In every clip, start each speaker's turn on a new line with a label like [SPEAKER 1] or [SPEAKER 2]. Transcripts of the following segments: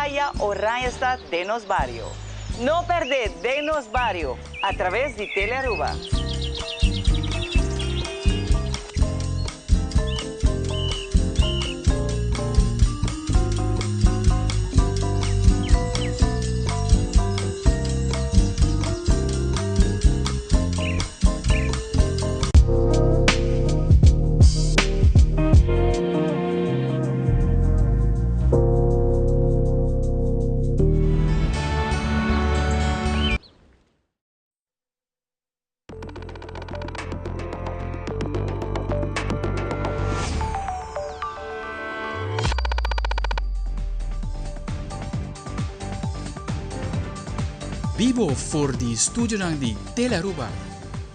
[SPEAKER 1] Caya Oranjestad Den Nos Bario. No perde Den Nos Bario a traves di Telearuba.
[SPEAKER 2] Bibo for di studionan di Telearuba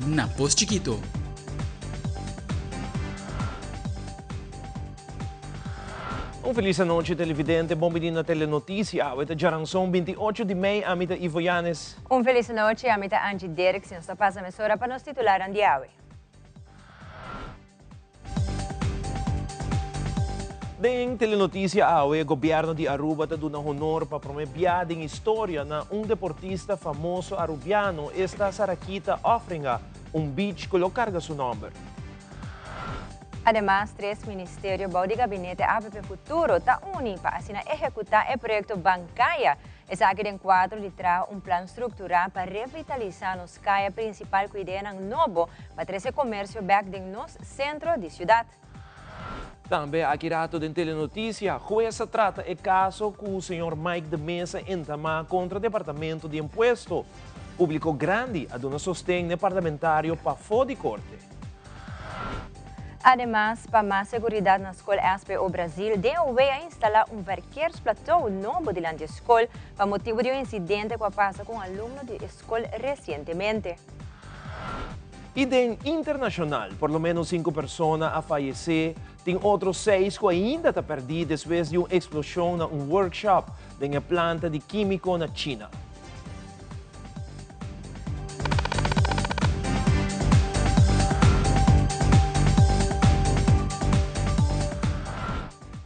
[SPEAKER 2] na Pos Chikito.
[SPEAKER 3] Un felis anochi televidente, bon bini na Telenoticia. Awe ta djaranson 28 di mei, ami ta Ivo Yanes.
[SPEAKER 4] Un felis anochi, ami ta Angie Derks y nos ta pasa mesora pa nos titularnan di awe.
[SPEAKER 3] Den Telenoticia awe, Gobierno di Aruba ta duna honor pa prome bia den historia na un deportista famoso Arubiano, esta Sarah-Quita Offringa, un beach cu lo carga su nomber.
[SPEAKER 4] Ademas, tres ministerio bou di gabinete avp Futuro ta uni pa asina ehecuta e proyecto Bancaya. Esaki den cuadro di traha un plan structura pa revitalisa nos caya principal cu ideanan nobo pa trece comercio bek den nos centro di ciudad.
[SPEAKER 3] Tambe aki rato den Telenoticia, hues a trata e caso cu señor Mike de Meza entama contra Departamento di Impuesto. Publico grandi a duna sosten n'e parlamentario pafo di corte.
[SPEAKER 4] Ademas, pa mas seguridad na scol SPO Brasil, DOW a instala un verkeersplateau nobo dilanti e scol pa motibo di un incidente cu a pasa cu un alumno di e scol recientemente.
[SPEAKER 3] I den internashonal, por lo ménos sinku persona a fayesé, tin otro seis ku ainda ta pèrdí despues di un eksploshon na un workshop den e planta di kímiko na China.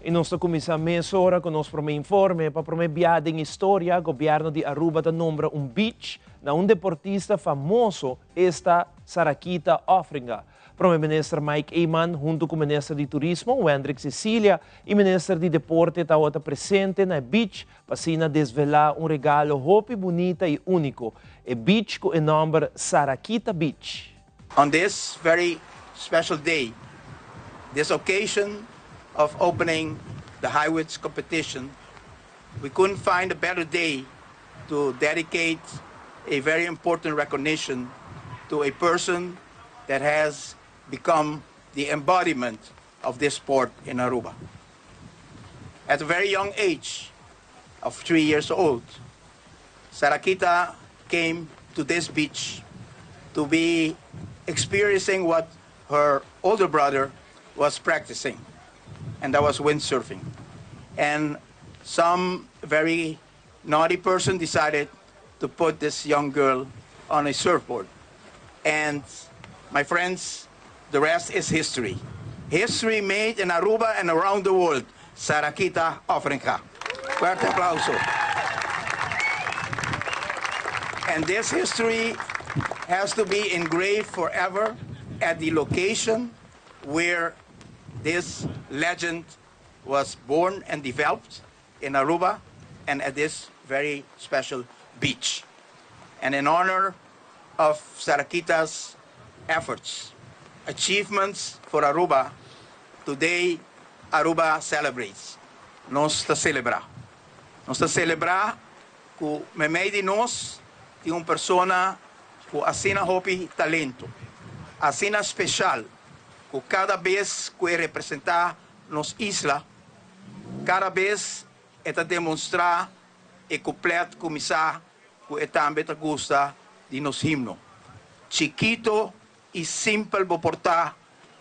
[SPEAKER 3] I nos ta kuminsá mesora ku nos promé informe. Pa promé bia den historia, gobièrnu di Aruba ta nombra un beach na un deportista famoso, esta Sarah-Quita Offringa. Prome Minister Mike Eman hunto cu Minister di Turismo Wendrick Cecilia y Minister di Deporte tawata presente na e beach pa asina desvela un regalo hopi bunita y unico, e beach cu e nomber Sarah-Quita Beach.
[SPEAKER 5] On this very special day, this occasion of opening the Highwoods competition, we couldn't find a better day to dedicate a very important recognition to a person that has become the embodiment of this sport in Aruba. At a very young age of 3 years old, Sarah-Quita came to this beach to be experiencing what her older brother was practicing, and that was windsurfing. And some very naughty person decided to put this young girl on a surfboard. And my friends, the rest is history. History made in Aruba and around the world. Sarah-Quita Offringa. Fuerte aplauso. And this history has to be engraved forever at the location where this legend was born and developed in Aruba and at this very special beach. And in honor of Sarah-Quita's efforts, achievements for Aruba, today Aruba celebrates. Nos ta celebra. Nos ta celebra cu meimei di nos tin un persona cu asina hopi talento, asina special, cu cada bes cu e representa nos isla, cada bes e ta demonstra e couplet cu mi sa cu e tambe ta gusta di nos himno. Chikito y simpel bo por ta,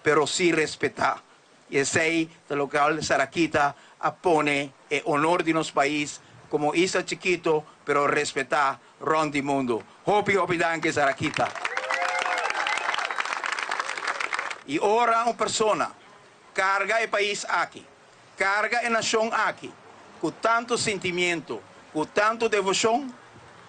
[SPEAKER 5] pero si respeta. Y esey ta locual Sarah-Quita a pone e honor di nos pais como isla chikito pero respeta rond di mundo. Hopi hopi danki Sarah-Quita. Y ora un persona carga e pais aki, carga e nacion aki, ku tantu sentimiento, ku tantu devoshon,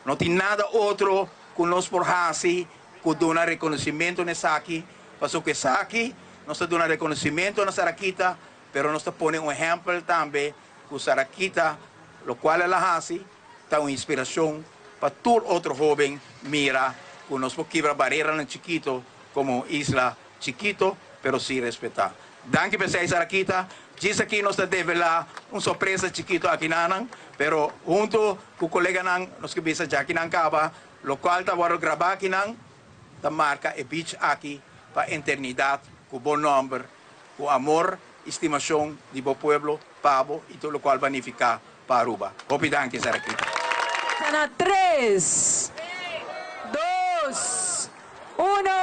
[SPEAKER 5] no tin nada otro ku nos por hasi ku duna rekonosementu na esaki, pasobra ku esaki nos ta duna rekonosementu na Sarakita, pero nos ta pone un ehèmpel tambe ku Sarakita, lokual el a hasi, ta un inspirashon pa tur otro hóben mira ku nos por kibra bareranan chikito komo un isla chikito pero sí respetá. Danki p'esei Sarakita, djis aki nos ta develá un sorpresa chikito akinanan, pero huntu ku koleganan nos ke bisa djakinan kaba, lokual ta wòrdu grabá akinan ta marka e beach aki pa enternidat ku bo nòmber, ku amor i stimashon di bo pueblo pa bo i tur lokual bo a nifiká pa Aruba. Hopi danki Sarakita.
[SPEAKER 6] Na tres, dos, uno!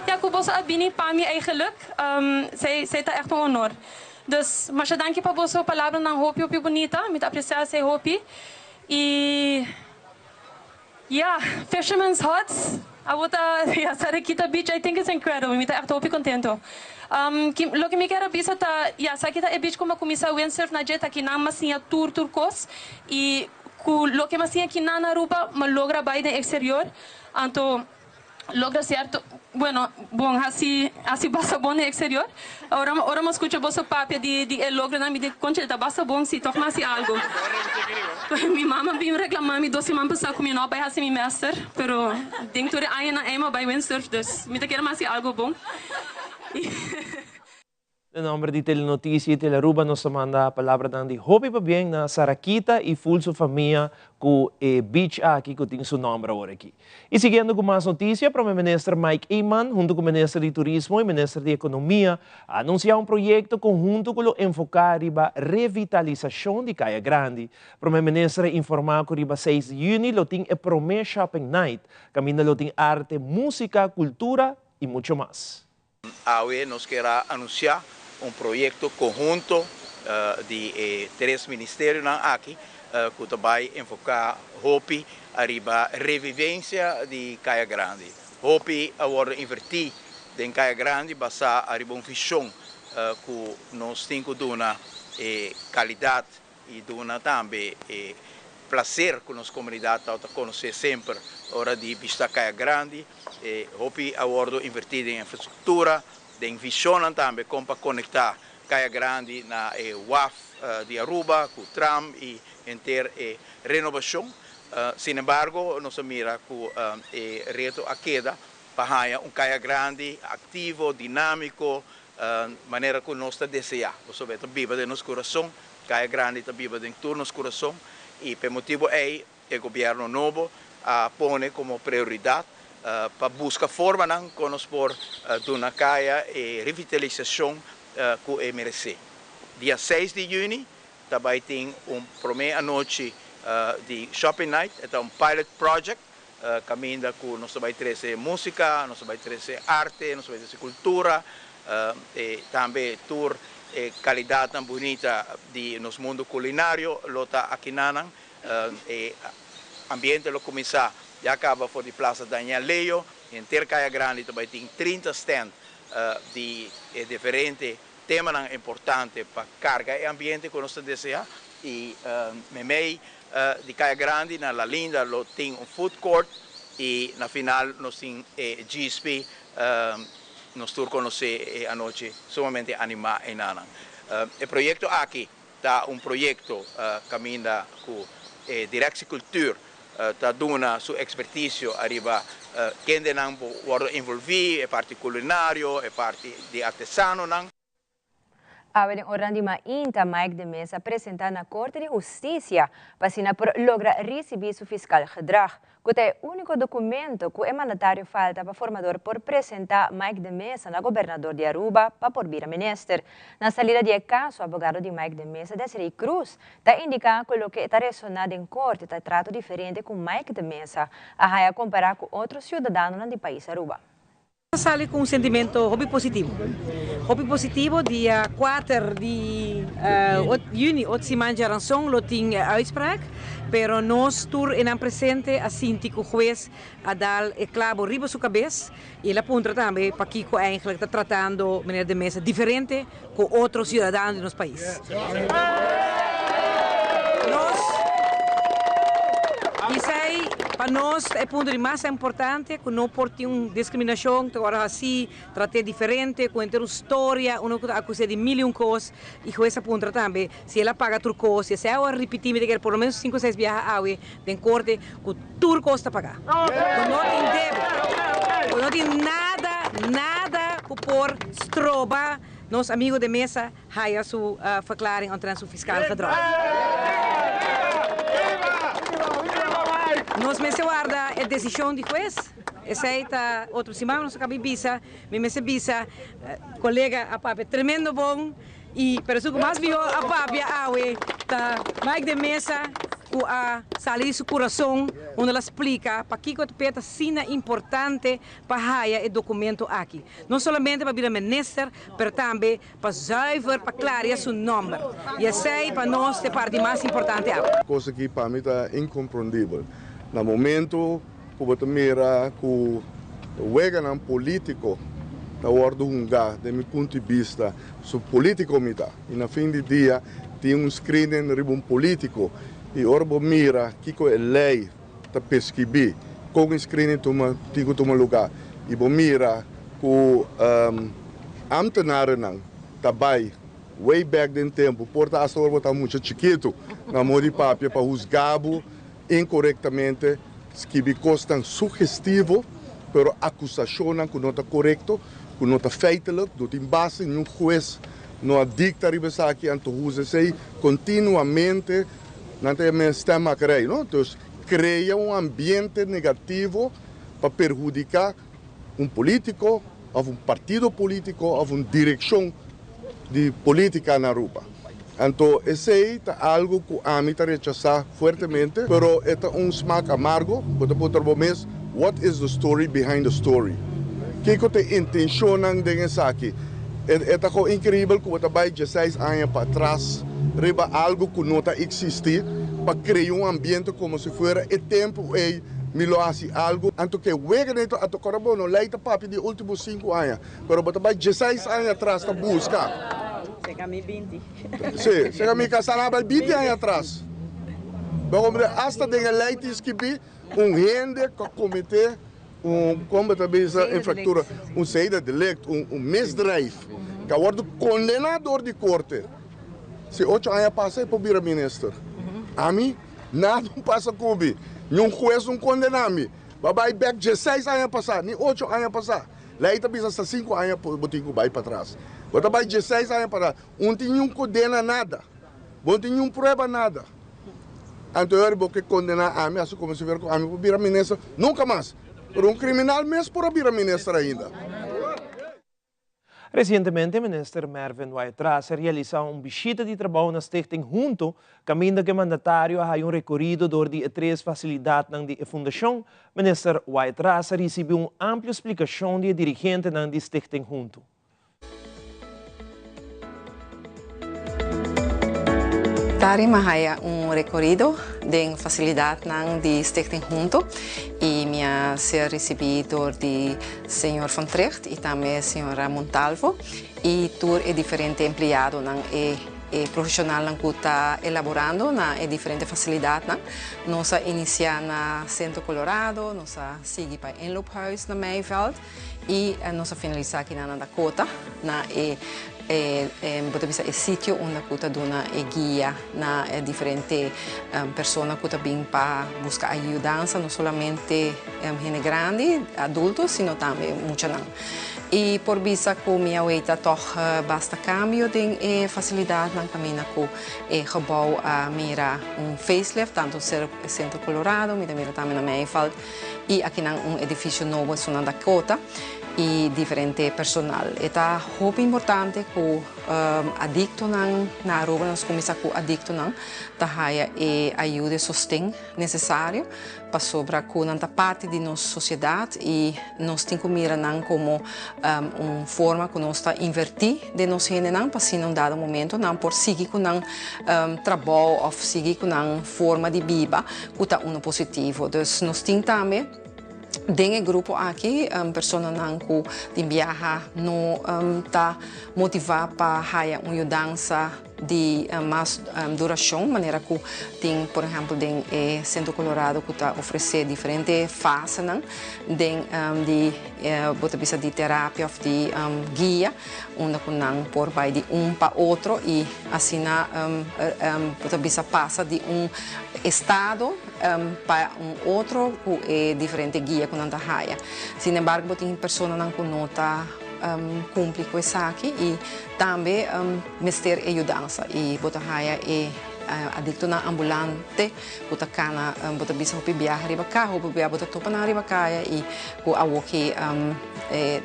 [SPEAKER 7] Ja, ku boso a bini pa mi eigenlijk, esei ta echt un honor. Dus masha danki pa boso palabranan hopi hopi bunita, mi ta aprecia esei hopi. Y ya, Fisherman's Hut, abo ta ya Sarakita Beach, I think it's incredible, mi ta echt hopi contento. Loke mi kier a bisa ta, ya, esaki ta e beach ku mi a cuminsa windsurf na dje, ta kinan mi a siña tur tur cos y cu loke mi a siña kinan na Aruba, mi a logra bay den exterior, anto. Logra cierto, bueno, bon haci haci basta bon den exterior. Ora ora mi a scucha boso papia di di e logronan mi di conchale ta basta bon si toch mi haci algo. Mi mama bin reclama mi dos siman pasa cu mi no a bay haci mi master, pero den tur e añanan ey mi a bay windsurf dus mi ta kere mi haci algo bon.
[SPEAKER 3] Den nomber di Telenoticia y Telearuba nos ta manda palabranan di hopi pabien na Sarakita y ful su famia cu e beach aki cu tin su nomber awor aki. Y siguiendo cu mas noticia, Prome Minister Mike Eman hunto cu Minister di Turismo y Minister di Economia a anuncia un proyecto conhunto cu lo enfoca riba revitalisacion di Caya Grandi. Prome Minister a informa cu riba seis di juni lo tin e prome Shopping Night, caminda lo tin arte, musica, cultura y mucho mas.
[SPEAKER 5] Awe nos kier a anuncia un proyecto conhunto di e tres ministerionan aki cu ta bay enfoca hopi ariba revivencia di Caya Grandi. Hopi a wordo inverti den Caya Grandi basa ariba un vision cu nos tin cu duna e calidad y duna tambe e placer cu nos comunidad ta conoce semper ora di bishita Caya Grandi. E hopi a wordo inverti den infrastructura, den visionnan tambe con pa conecta Caya Grandi na e waf di Aruba cu tram y henter e renobacion. Sin embargo, nos a mira cu e reto a keda pa haya un Caya Grandi activo, dinamico, Manera ku nos ta deseá. Pasobra e ta biba den nos kurason. Kaya Grandi ta biba den tur nos kurason. I pa e motibu ei e gobièrnu nobo a pone komo prioridat pa buska formanan kon nos por duna Kaya e revitalisashon ku e meresé. Dia seis di yüni ta bai tin un promé anochi di Shopping Night. E ta un pilot project. Kaminda ku nos ta bai trese músika, nos ta bai trese arte, nos ta bai trese kultura, e tambe tur e kalidatnan bunita di nos mundu kulinario lo ta akinanan. E ambiente lo kuminsá ya kaba for di Plaza Daniel Leo, henter Kaya Grandi ta bai tin 30 stand di e diferente temanan importante pa karga e ambiente ku nos ta deseá i meimei di Kaya Grandi na La Linda lo tin un food court i na final nos tin e GSP nos tur konosé e anochi sumamente animá einanan. E proyekto aki ta un proyekto kaminda ku e Directie Cultuur ta duna su ekspertisio ariba kendenan por wòrdu envolví, e parti kulinario, e parti di artesanonan.
[SPEAKER 4] Awe den oranan di mainta Mike de Meza a presenta na Corte di Husticia pa asina por logra ricibi su fiscal gedrag, cu ta e unico documento cu e mandatario falta pa formador por presenta Mike de Meza na Gobernador di Aruba pa por bira minister. Na salida di e caso, abogado di Mike de Meza, Desiree Croes, ta indica cu loke ta resona den corte ta trato diferente cu Mike de Meza a haya compara cu otro ciudadanonan di pais Aruba.
[SPEAKER 6] Sali ku un sentimento hopi positivo. Hopi positivo, dia kuater di juni, ot siman djaranson lo tin e uitspraak, pero nos tur enan presente a sinti ku hues a dal e klabo riba su kabes i el a puntra tambe pakiko eigenlijk ta tratando meneer De Meza diferente ku otro siudadano di nos pais. Nos esei pa nos ta e punto di mas importante ku no por tin un diskriminashon ta wòrdu hasí, trat'é diferente, ku henter un storia, uno ku ta akus'é di mil i un kos i hues a puntra tambe si el a paga tur kos, si esei a wòrdu ripití mi ta kere por lo menos sinku o seis biaha awe den korte ku tur kos ta pagá, ku no tin debe, ku no tin nada, nada ku por stroba nos amigo de mesa haya su verklaring omtrent su fiscaal gedrag. Nos mester warda e decision di hues, esey ta otro siman nos a caba di bisa, mi mester bisa colega a papia tremendo bon y pero esun cu mas miho a papia awe ta Mike de Meza cu a sali di su curason unda el a splica pakico ta p'e ta asina importante pa haya e documento aki. No solamente pa bira minister, pero tambe pa zuiver, pa claria su nomber. Y esey pa nos ta e parti mas importante awe.
[SPEAKER 8] Cos aki pa mi ta incomprendibel. Na momento cu bo ta mira cu weganan politico ta wordo hunga, den mi punto di bista, su politico mi ta. Y na fin di dia tin un screening riba un politico y ora bo mira kico e ley ta pescribí kon e screening tuma tin ku tuma lugá i bo mira ku ámtenarennan ta bai way back den tempu, por ta asta ora bo ta mucha chikitu, na modo di papia pa husgá bo inkorektamente, skibi kosnan sugestivo, pero akusashonnan ku no ta korekto, ku no ta feitelijk, no tin base, niun hues no a dikta riba esaki, anto husga esei kontinuamente. Nan ta yama stemmakerij, no? Dus krea un ambiente negativo pa perhudiká un polítiko òf un partido polítiko òf un direkshon di polítika na Aruba. Anto esei ta algu ku ami ta rechasá fuertemente, pero e ta un smak amargo. Bo ta puntra bo mes, what is the story behind the story? Kiko ta e intenshonnan den esaki? E ta kon inkreibel ku bo ta bai dieseis aña pa atras riba algu ku no ta eksistí pa krea un ambiente komo si fuera e tempu ei mi lo hasi algu. Anto ke wega den a toka bo no lei ta papia di e ultimo sinku aña, pero bo ta bai dieseis aña atras ta buska.
[SPEAKER 1] Seka mi binti.
[SPEAKER 8] Sí, seka mi kasá nan a bai binti aña atras. Bo komprende? Asta den e lei tin skibí un hende ku a kometé. Un kon bo ta bisa infractura, un zedendelict, un misdrijf ku a wòrdu kondená dor di korte. Si ocho aña pasa e por bira minister. Ami nada no pasa ku mi, niun hues no kondená mi. Bo a bai bèk dieseis aña pasá, ni ocho aña pasá. Lei ta bisa hasta sinku aña bo tin ku bai patras. Bo ta bai dieseis aña patras, un tin niun kondena nada. Bo no tin niun prueba nada. Anto e ora bo ke kondená ami hasi komo si fuera ku ami por bira minister? Nunka mas! Pero un kriminal mes por a bira minister ainda.
[SPEAKER 3] Resientemente Minister Mervin Wyatt-Ras a realisá un bishita di trabou na Stichting Hunto, kaminda ku e mandatario a haya un rekorido dor di e tres fasilidatnan di e fundashon. Minister Wyatt-Ras a risibí un amplio splikashon di e dirigentenan di Stichting Hunto.
[SPEAKER 9] Tari mi a haya un rekorido den fasilidatnan di Stichting Hunto i mi a ser risibí dor di señor Van Trigt i tambe señora Montalvo i tur e diferente empleadonan, e e profeshonalnan ku ta elaborando na e diferente fasilidatnan. Nos a inisiá na Centro Colorado, nos a sigui pa Inloophuis na Meiveld. I nos a finalisá akinan na Dakota, na e bo ta bisa e sitio unda ku ta duna e guia na e diferente persona ku ta bin pa buska ayudansa, no solamente hende grandi, adulto, sino tambe muchanan. I por bisa ku mi a weita tòg basta kambio den e fasilidatnan kaminda ku e gebou a mira un facelift, tantu Centro Colorado, mi ta mira tambe na Meiveld. I akinan un edifisio nobo esun na Dakota. y diferente personal. E ta hopi importante cu adictonan na Aruba, nos cuminsa cu adictonan, ta haya e ayuda y sosten necesario pasobra cu nan ta parti di nos sociedad y nos tin cu mira nan como un forma cu nos ta inverti den nos hendenan pa asina un dado momento nan por sigui cu nan trabou of sigui cu nan forma di biba cu ta uno positivo. Dus nos tin tambe den e grupo aki personanan cu tin biaha no ta motiva pa haya un yudansa di mas duracion, manera cu tin por ehempel den e Centro Colorado cu ta ofrece diferente fasenan den di bo ta bisa di terapia of di guia unda cu nan por bay di un pa otro y asina bo ta bisa pasa di un estado pa un otro cu e diferente guia cu nan ta haya. Sin embargo bo tin personanan cu no ta cumpli cu esaki y tambe mester e yudansa y bo ta haya e adictonan ambulante cu ta cana, bo ta bisa hopi biaha riba caya, hopi biaha bo ta topa nan riba caya y cu awoki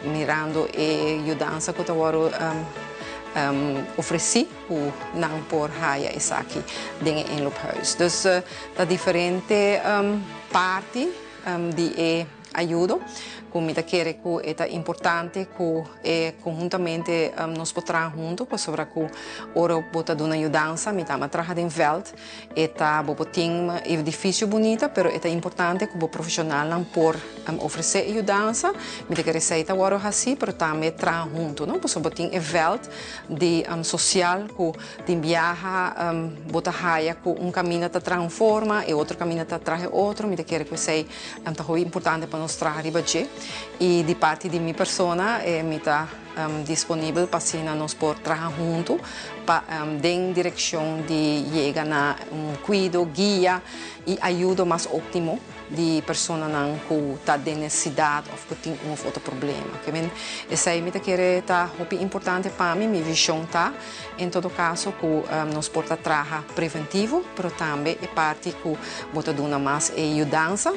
[SPEAKER 9] mirando e yudansa cu ta wordo ofreci cu nan por haya esaki den e inloophuis. Dus ta diferente parti di e ayudo cu mi ta kere cu e ta importante cu e conhuntamente nos por traha hunto, pasobra cu ora bo ta duna yudansa, mi ta traha den veld, e ta bo por tin edificio bunita, pero e ta importante cu bo profesionalnan por ofrece e yudansa. Mi ta kere esey ta wordo haci, pero tambe traha hunto, no? Pasobra bo tin e veld di social cu tin biaha bo ta haya cu un camina ta traha un forma e otro camina ta traha otro. Mi ta kere cu esey ta hopi importante pa nos traha riba dje y di parti di mi persona mi ta disponibel pa asina nos por traha hunto pa den direccion di yega na un cuido, guia y ayudo mas optimo di personanan cu ta den necesidad of cu tin un of otro problema. Ke men esey mi ta kere ta hopi importante pa mi, mi vision ta en todo caso cu nos por ta traha preventivo, pero tambe e parti cu bo ta duna mas e yudansa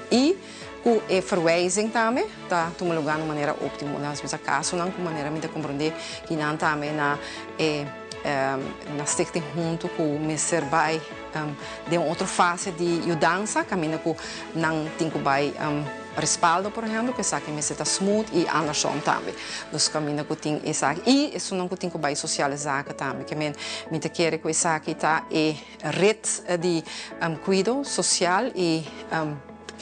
[SPEAKER 9] y cu e verwijzing tambe ta tuma lugar di manera optimo. Na casonan cu manera mi ta comprende cu nan tambe na e na stichting Hunto cu mester bay den otro fase di yudansa, caminda cu nan tin cu bay Respaldo, por ehempel, cu esaki mester ta smooth y andersom tambe. Dus caminda cu tin esaki y esunnan cu tin cu bay sociale zaken tambe. Ke men mi ta kere cu esaki ta e red di cuido social y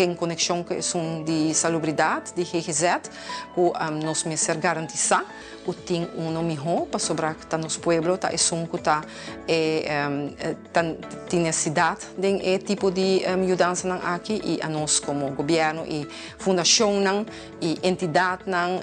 [SPEAKER 9] en conexion cu esun di salubridad, di GGZ, cu nos mester garantisa cu tin uno miho pasobra ta nos pueblo ta esun cu ta e tin necesidad den e tipo di yudansanan aki y anos como gobierno y fundacionnan y entidadnan,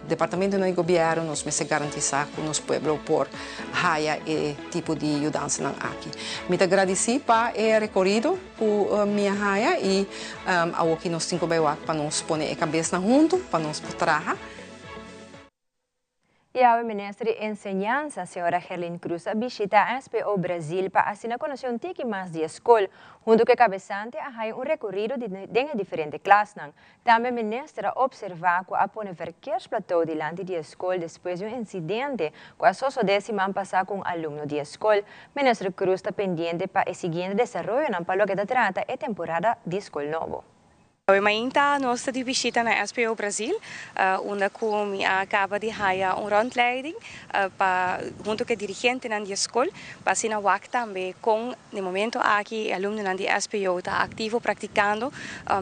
[SPEAKER 9] departamento di gobierno, nos mester garantisa cu nos pueblo por haya e tipo di yudansanan aki. Mi ta gradici pa e recorido cu mi a haya y awo nos tin cu bay pa nos pone e cabesnan hunto pa nos traha.
[SPEAKER 4] Y e minister di Enseñansa, señora Gerlien Croes, a bishita SPO Brasil pa asina conoce un tiki mas di scol, hunto cu e cabesante a un recorido di diferente klasnan. Tambe minister a observa cu a pone verkeersplateau dilanti di scol despues di un incidente cu a sucede siman pasa cu un alumno di scol. Minister Croes ta pendiente pa e siguiente desaroyo pa loke ta trata e temporada di scol nobo.
[SPEAKER 10] Mainta nos ta di bishita na SPO Brasil, unda cu mi a caba di haya un rondleiding pa hunto cu dirigentenan di scol, pa asina wak tambe con na momento aki alumnonan di SPO ta activo practicando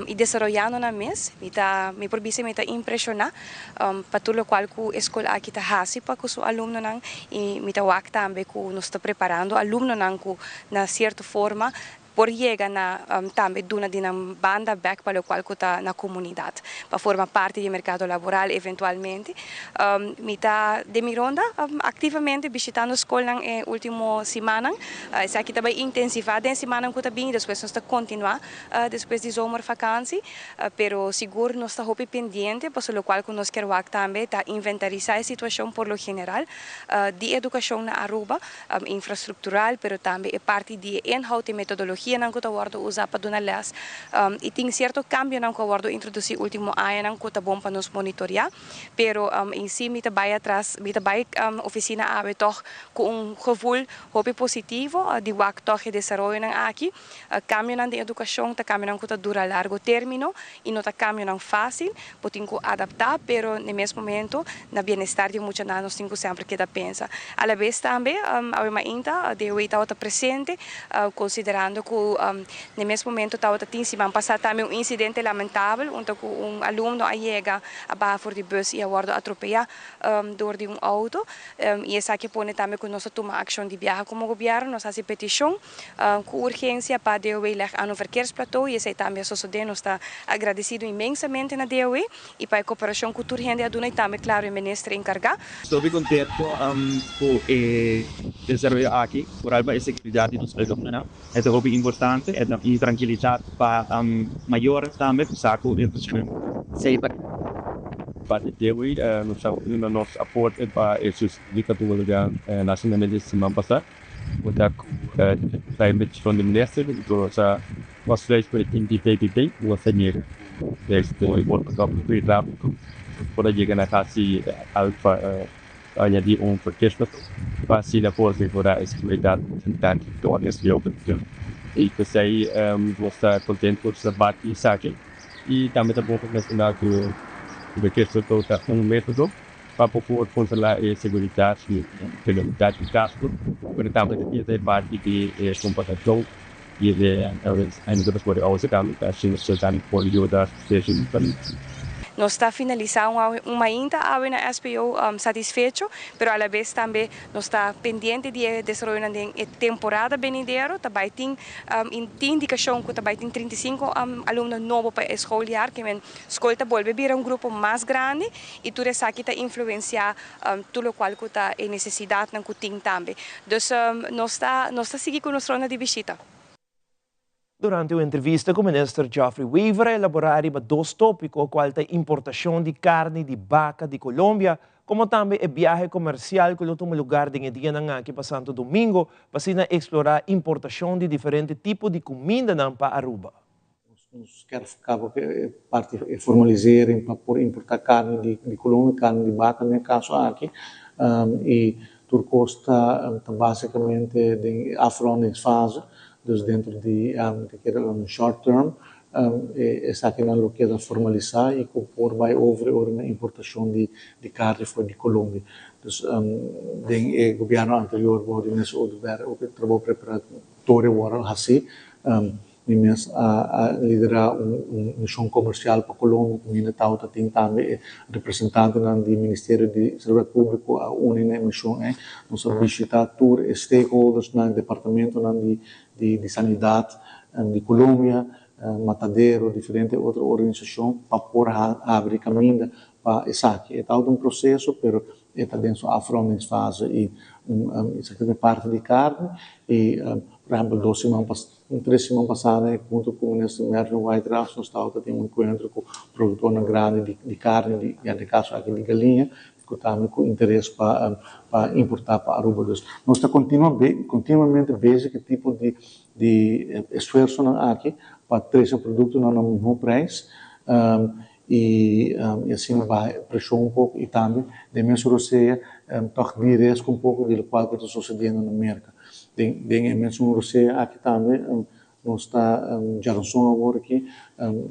[SPEAKER 10] y desaroyando nan mes. Mi ta mi por bisa mi ta impresiona pa tur loke cu e scol aki ta hasi pa cu su alumnonan y mi ta wak tambe cu nos ta preparando alumnonan cu na cierto forma por yega na tambe duna di nan banda back pa loke cu ta na comunidad, pa forma parti di mercado laboral eventualmente. Mi ta den mi ronda activamente bishitando scol e ultimo siman. Esaki tambe intensiva den siman cu ta bin, despues nos ta continua despues di zomervakantie, pero sigur nos ta hopi pendiente, pa loke cu nos kier tambe ta inventarisa e situacion por lo general di educacion na Aruba, infrastructural, pero tambe e parti di inhoud y metodologia. Metodologianan ku ta wòrdu usá pa duna lès i tin sierto kambionan ku a wòrdu introdusí último añanan ku ta bon pa nos monitoriá. Pero en sí mi ta bai atras, mi ta bai ofisina awe tòg ku un gevoel hopi positivo di wak tòg e desaroyonan aki. Kambionan den edukashon ta kambionan ku ta dura largo término i no ta kambionan fásil. Bo tin ku adaptá, pero n'e mes momento na bienestar di e muchanan nos tin ku semper keda pensa. Alabes tambe awe mainta DOE tabata presente konsiderando ku n'e mes momento tabata tin siman pasá tambe un insidente lamentabel unda ku un alumno a yega a baha for di bus i a wòrdu atropeyá dor di un outo i esaki a pone tambe ku nos a tuma akshon di biaha komo gobièrnu. Nos a hasi petishon Ku urgensia pa DOW leg aan un verkeersplateau i esei tambe a sosodé. Nos ta agradesido inmensamente na DOW i pa e koperashon ku tur hende a duna i tambe klaro e minister enkargá.
[SPEAKER 11] Estoy hopi contento cu e desaroyo aki, vooral pa e seguridad di nos alumnonan. E ta hopi importante, e ta un tranquilidad pa mayornan tambe cu sa cu e funciona safe.
[SPEAKER 12] Parti DOW nos a duna nos aporte pa e subsidio cu a tuma lugar nacionalmente siman pasa. Bo ta ku ta e petishon di minister i ku nos a construi ku e team di VVD nos a yega ku este workshop di trafiko nos por a yega na hasi alfa añadi un verkeersplateau pa asina por mehora e seguridat di peatones i oto i p'esei nos ta kontent ku nos a bati esaki i tambe ta bon pa menshoná ku verkeersplateau ta un metodo Pa por por controla e seguridad y velocidad di trafiko, pero tambe ta tin e parti di e comportacion di e auto tambe ta asina nan por yuda diferente.
[SPEAKER 10] Nos ta finalisá un mainta awe na SPO satisfecho, pero alabes tambe nos ta pendiente di e desaroyonan den e temporada benidero. Ta bai tin tin indikashon ku ta bai tin 35 alumno nobo pa e schooljaar, ke men skol ta bolbe bira un grupo mas grandi I tur esaki ta influenciá tur locual cu ta e necesidadnan cu tin tambe. Dus nos ta nos ta sigui cu nos ronda di bishita.
[SPEAKER 3] Durante un entrevista cu Minister Geoffrey Wever a elabora riba dos topico cual ta importacion di carni di baca di Colombia como tambe e biahe comercial cu lo tuma lugar den e dianan aki pa Santo Domingo pa asina explora importacion di diferente tipo di cumindanan pa Aruba.
[SPEAKER 13] Nos kier caba cu e parti e formalisering pa por importa carni di di Colombia, carni di baca den e caso aki y tur cos ta ta basicamente den e afrondingsfase, dus dentro di di keda un short term esakinan lo keda formalisa y cu por bay over e ora na importacion di di carni for di Colombia. Dus den e gobierno anterior bao di Minister Oduber ook e trabou preparatorio worde haci. Mi mes a liderá un mishon komersial pa Colombia ku hende tawata tin tambe e representantenan di Ministerio di Salubridad Públiko a uni na e mishon ei. Nos a bishitá tur e stakeholdersnan, departamentonan di di sanidat di Colombia, matadero, diferente otro organisashon pa por habri kaminda pa esaki. E tawata un proseso pero E ta den su afrondingsfase i esaki ta e parti di karni i por ehempel dos siman pas tres siman pasada hunto ku minister Mervin Wyatt-Ras nos tabata tin un enkuentro ku produktornan grandi di di karni di ya den kaso aki di galiña ku tambe ku interes pa pa importá pa Aruba. Dus nos ta kontinua kontinuamente bezig ku e tipo di di esfuersonan aki pa trese produktonan na mihó preis. I asina baha e preshon un poko i tambe den mes rosea tòg di riesgo un poko di lokual ku ta sosediendo na Merka. Den den e mesun rosea aki tambe nos ta djaranson awor aki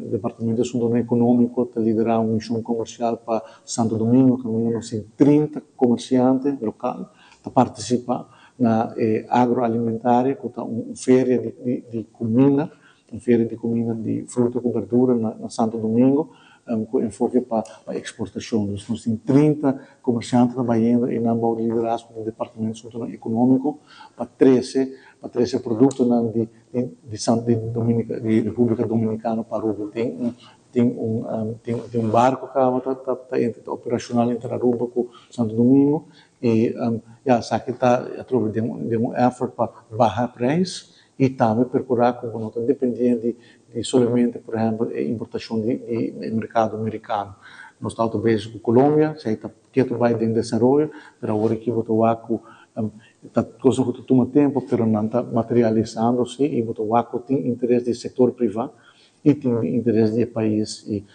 [SPEAKER 13] Departamento di Asuntonan Ekonómiko ta liderá un mishon komersial pa Santo Domingo kaminda nos tin 30 komersiante lokal ta partisipá na e agroalimentaria ku ta un feria di di kuminda. Un feria di kuminda di fruta ku berdura na Santo Domingo ku enfoke pa eksportashon. Dus nos tin 30 komersiante ta bayendo i nan bou di liderazgo di Departamento di Asuntonan Ekonómiko pa trese pa trese produktonan di di di Dominica di Repúblika Dominikano pa Aruba. Tin un tin un tin un barko kaba ta ta ta operashonal entre Aruba ku Santo Domingo i ya esaki ta atrobe den un effort pa baha preis i tambe perkurá ku bo no ta dependé di di solamente por ehèmpel e importashon di di e merkado merikano. Nos ta auto bezig ku Colombia, esei ta ketu bai den desaroyo, pero awor aki bo ta wak ku Ta cosnan cu ta tuma tempo pero nan ta materialisando si y bo ta wak cu tin interes di sector priva y tin interes di e pais y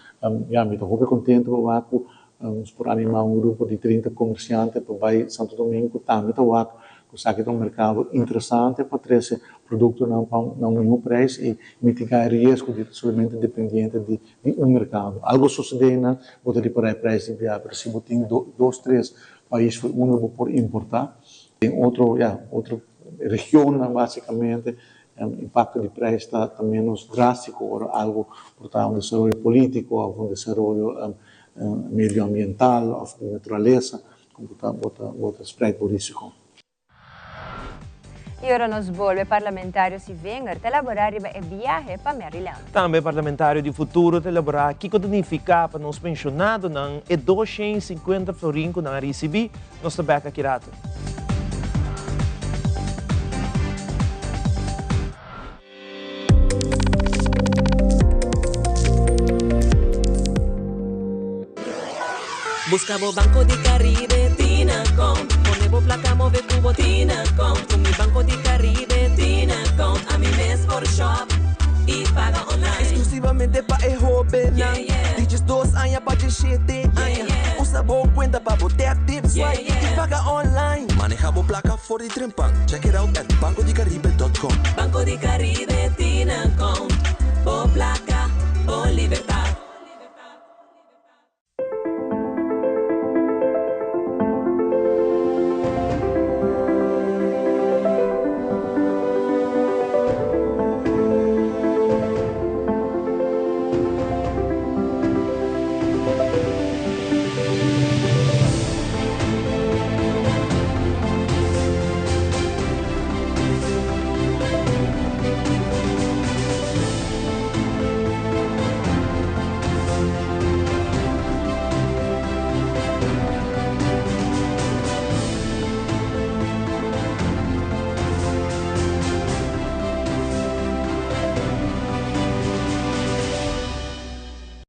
[SPEAKER 13] ya mi ta hopi contento pa wak cu nos por anima un grupo di 30 comerciante pa bay Santo Domingo cu tambe ta wak cu esaki ta un mercado interesante pa trece productonan pa na un miho prijs y mitiga e riesgo di ta solamente dependiente di di un mercado. Algo sucede nan bo ta ripara e prijs di bia pero si bo tin dos tres Pais for unda bo por importá. Den otro, ya, otro regionnan básicamente impacto di prijs ta ta menos drástico ora algo por ta un desaroyo político of un desaroyo medioambiental of di naturalesa cu bo ta bo ta bo ta spreid bo risico.
[SPEAKER 4] Y ora nos bolbe, Parlamentario Sivinger ta elabora riba e biahe pa Maryland.
[SPEAKER 3] Tambe Parlamentario di Futuro ta elabora kico ta nifica pa nos pensionadonan e 250 florin cu nan a ricibi. Nos ta bek aki rato.
[SPEAKER 14] Busca bo Banco di Caribe Tinacom Pone bo placa move cu bo Tinacom Cu mi Banco di Caribe Tinacom Ami mes por shop y paga online.
[SPEAKER 15] Exclusivamente pa e hobennan di 12 aña pa 17 aña. Usa bo cuenta pa bo tap, tip, swipe y paga online. Maneha bo placa for di trempan. Check it out at bancodicaribe.com.
[SPEAKER 14] Banco di Caribe Tinacom Bo placa, bo libertad.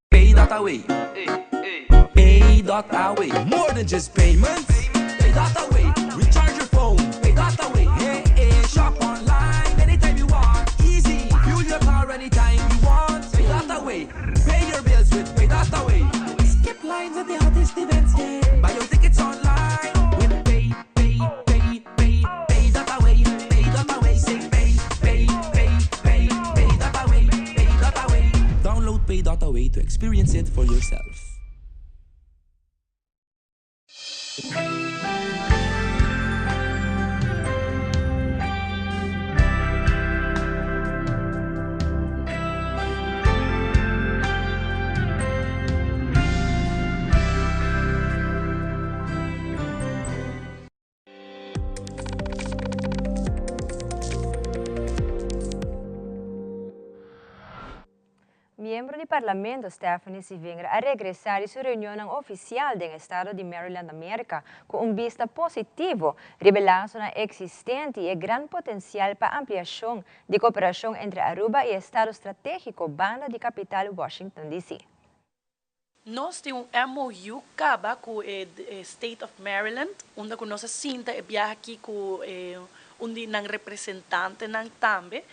[SPEAKER 15] Pay dot away. Pay dot away. More than just payments. Pay dot away. Recharge your phone. Pay dot away. Hey, hey. Shop online anytime you want. Easy. Fuel your car anytime you want. Pay dot away. Pay your bills with Pay dot away. Skip lines at the hottest events. Yeah. Buy your tickets online with Pay, Pay, Pay, Pay, Pay dot away. Pay dot away. Say pay, pay, pay, pay, pay dot away. Pay dot away. Download Pay dot away to experience it for yourself.
[SPEAKER 4] Miembro di Parlamento Stephanie Sivinger a regresa di su reunionnan oficial den estado di Maryland na Merca cu un bista positivo riba e lasonan existente y e gran potencial pa ampliacion di cooperacion entre Aruba y estado strategico banda di capital Washington DC.
[SPEAKER 16] Nos tin un MOU caba cu e State of Maryland, unda cu nos a sinta e biaha aki cu un di nan representantenan tambe,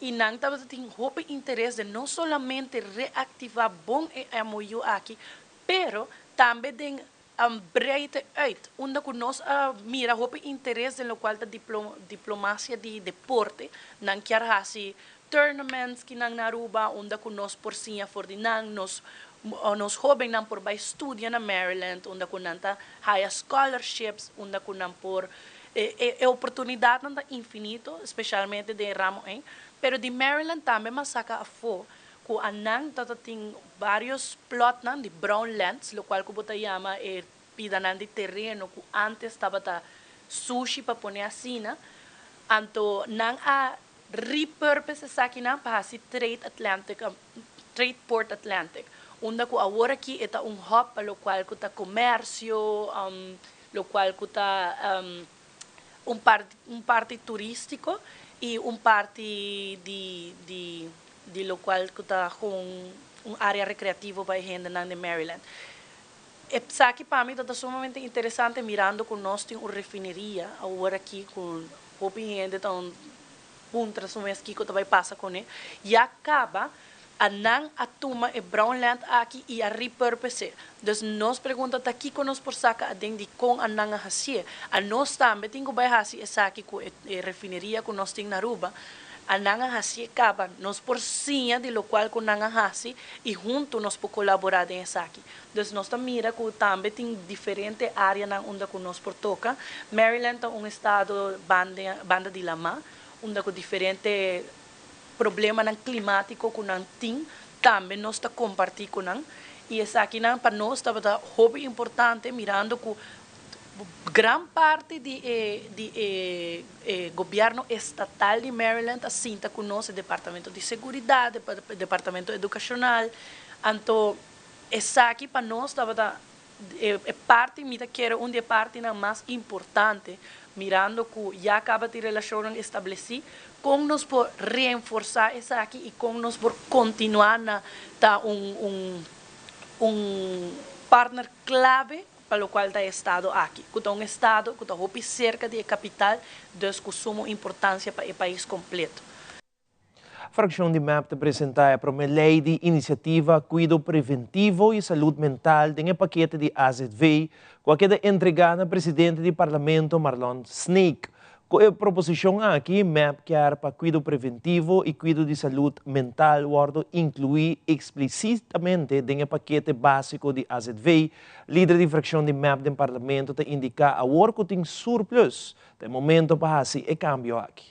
[SPEAKER 16] y nan tabata tin hopi interes den no solamente reactiva bon e MOU aki, pero tambe den breite uit, unda cu nos a mira hopi interes den locual ta diplomacia di deporte, nan kier haci tournaments ki nan na Aruba, unda cu nos por siña for di nan, nos nos hobennan por bay studia na Maryland, unda cu nan ta haya scholarships, unda cu nan por, e e oportunidadnan ta infinito, specialmente den e ramo ey, pero di Maryland tambe mas saca afo cu a nan ta ta tin varios plotnan di brown lands, locual cu bo ta yama e pidanan di tereno cu antes tabata sushi pa pone asina, anto nan a repurpose esakinan pa haci Trade Atlantic, Trade Port Atlantic, unda cu awor aki e ta un hub pa locual cu ta comercio, locual cu ta un parti un parti turistico y un parti di di di locual cu ta gewoon un area recreativo pa e hendenan di Maryland. Esaki pa mi ta sumamente interesante mirando cu nos tin un refineria awor aki cu hopi hende ta puntra su mes kico ta bay pasa cune. Ya caba a nan a tuma e brown land aki y a repurpose. Dus nos pregunta ta kico nos por saca aden di con a nan a hacié. A nos tambe tin cu bay haci esaki cu e refineria cu nos tin na Aruba. A nan a hacié caba. Nos por siña di locual cu nan a haci y hunto nos por colabora den esaki. Dus nos ta mira cu tambe tin diferente areanan unda cu nos por toca. Maryland ta un estado banda di lama, unda cu diferente problemanan climatico cu nan tin, tambe nos ta comparti cu nan. Y esakinan pa nos tabata hopi importante mirando cu gran parti di e di e e gobierno estatal di Maryland a sinta cu nos, e departamento di seguridad, e departamento educacional, anto esaki pa nos tabata e parti, mi ta kere un di e partinan mas importante, mirando cu ya caba tin relacionnan estableci, con nos por reenforsa esaki y con nos por continua na ta un un un partner clave pa locual ta e estado aki, cu ta un estado cu ta hopi cerca di e capital, dus cu sumo importancia pa e pais completo.
[SPEAKER 3] Fraccion di mep ta presenta e prome ley di iniciativa Cuido Preventivo y Salud Mental den e pakete di azv cu a keda entrega na presidente di Parlamento Marlon Sneek. Cu e proposicion aki mep kier pa cuido preventivo y cuido di salud mental wordo inclui explicitamente den e pakete basico di azv. Lider di fraccion di mep den Parlamento ta indica awor cu tin surplus ta e momento pa haci e cambio aki.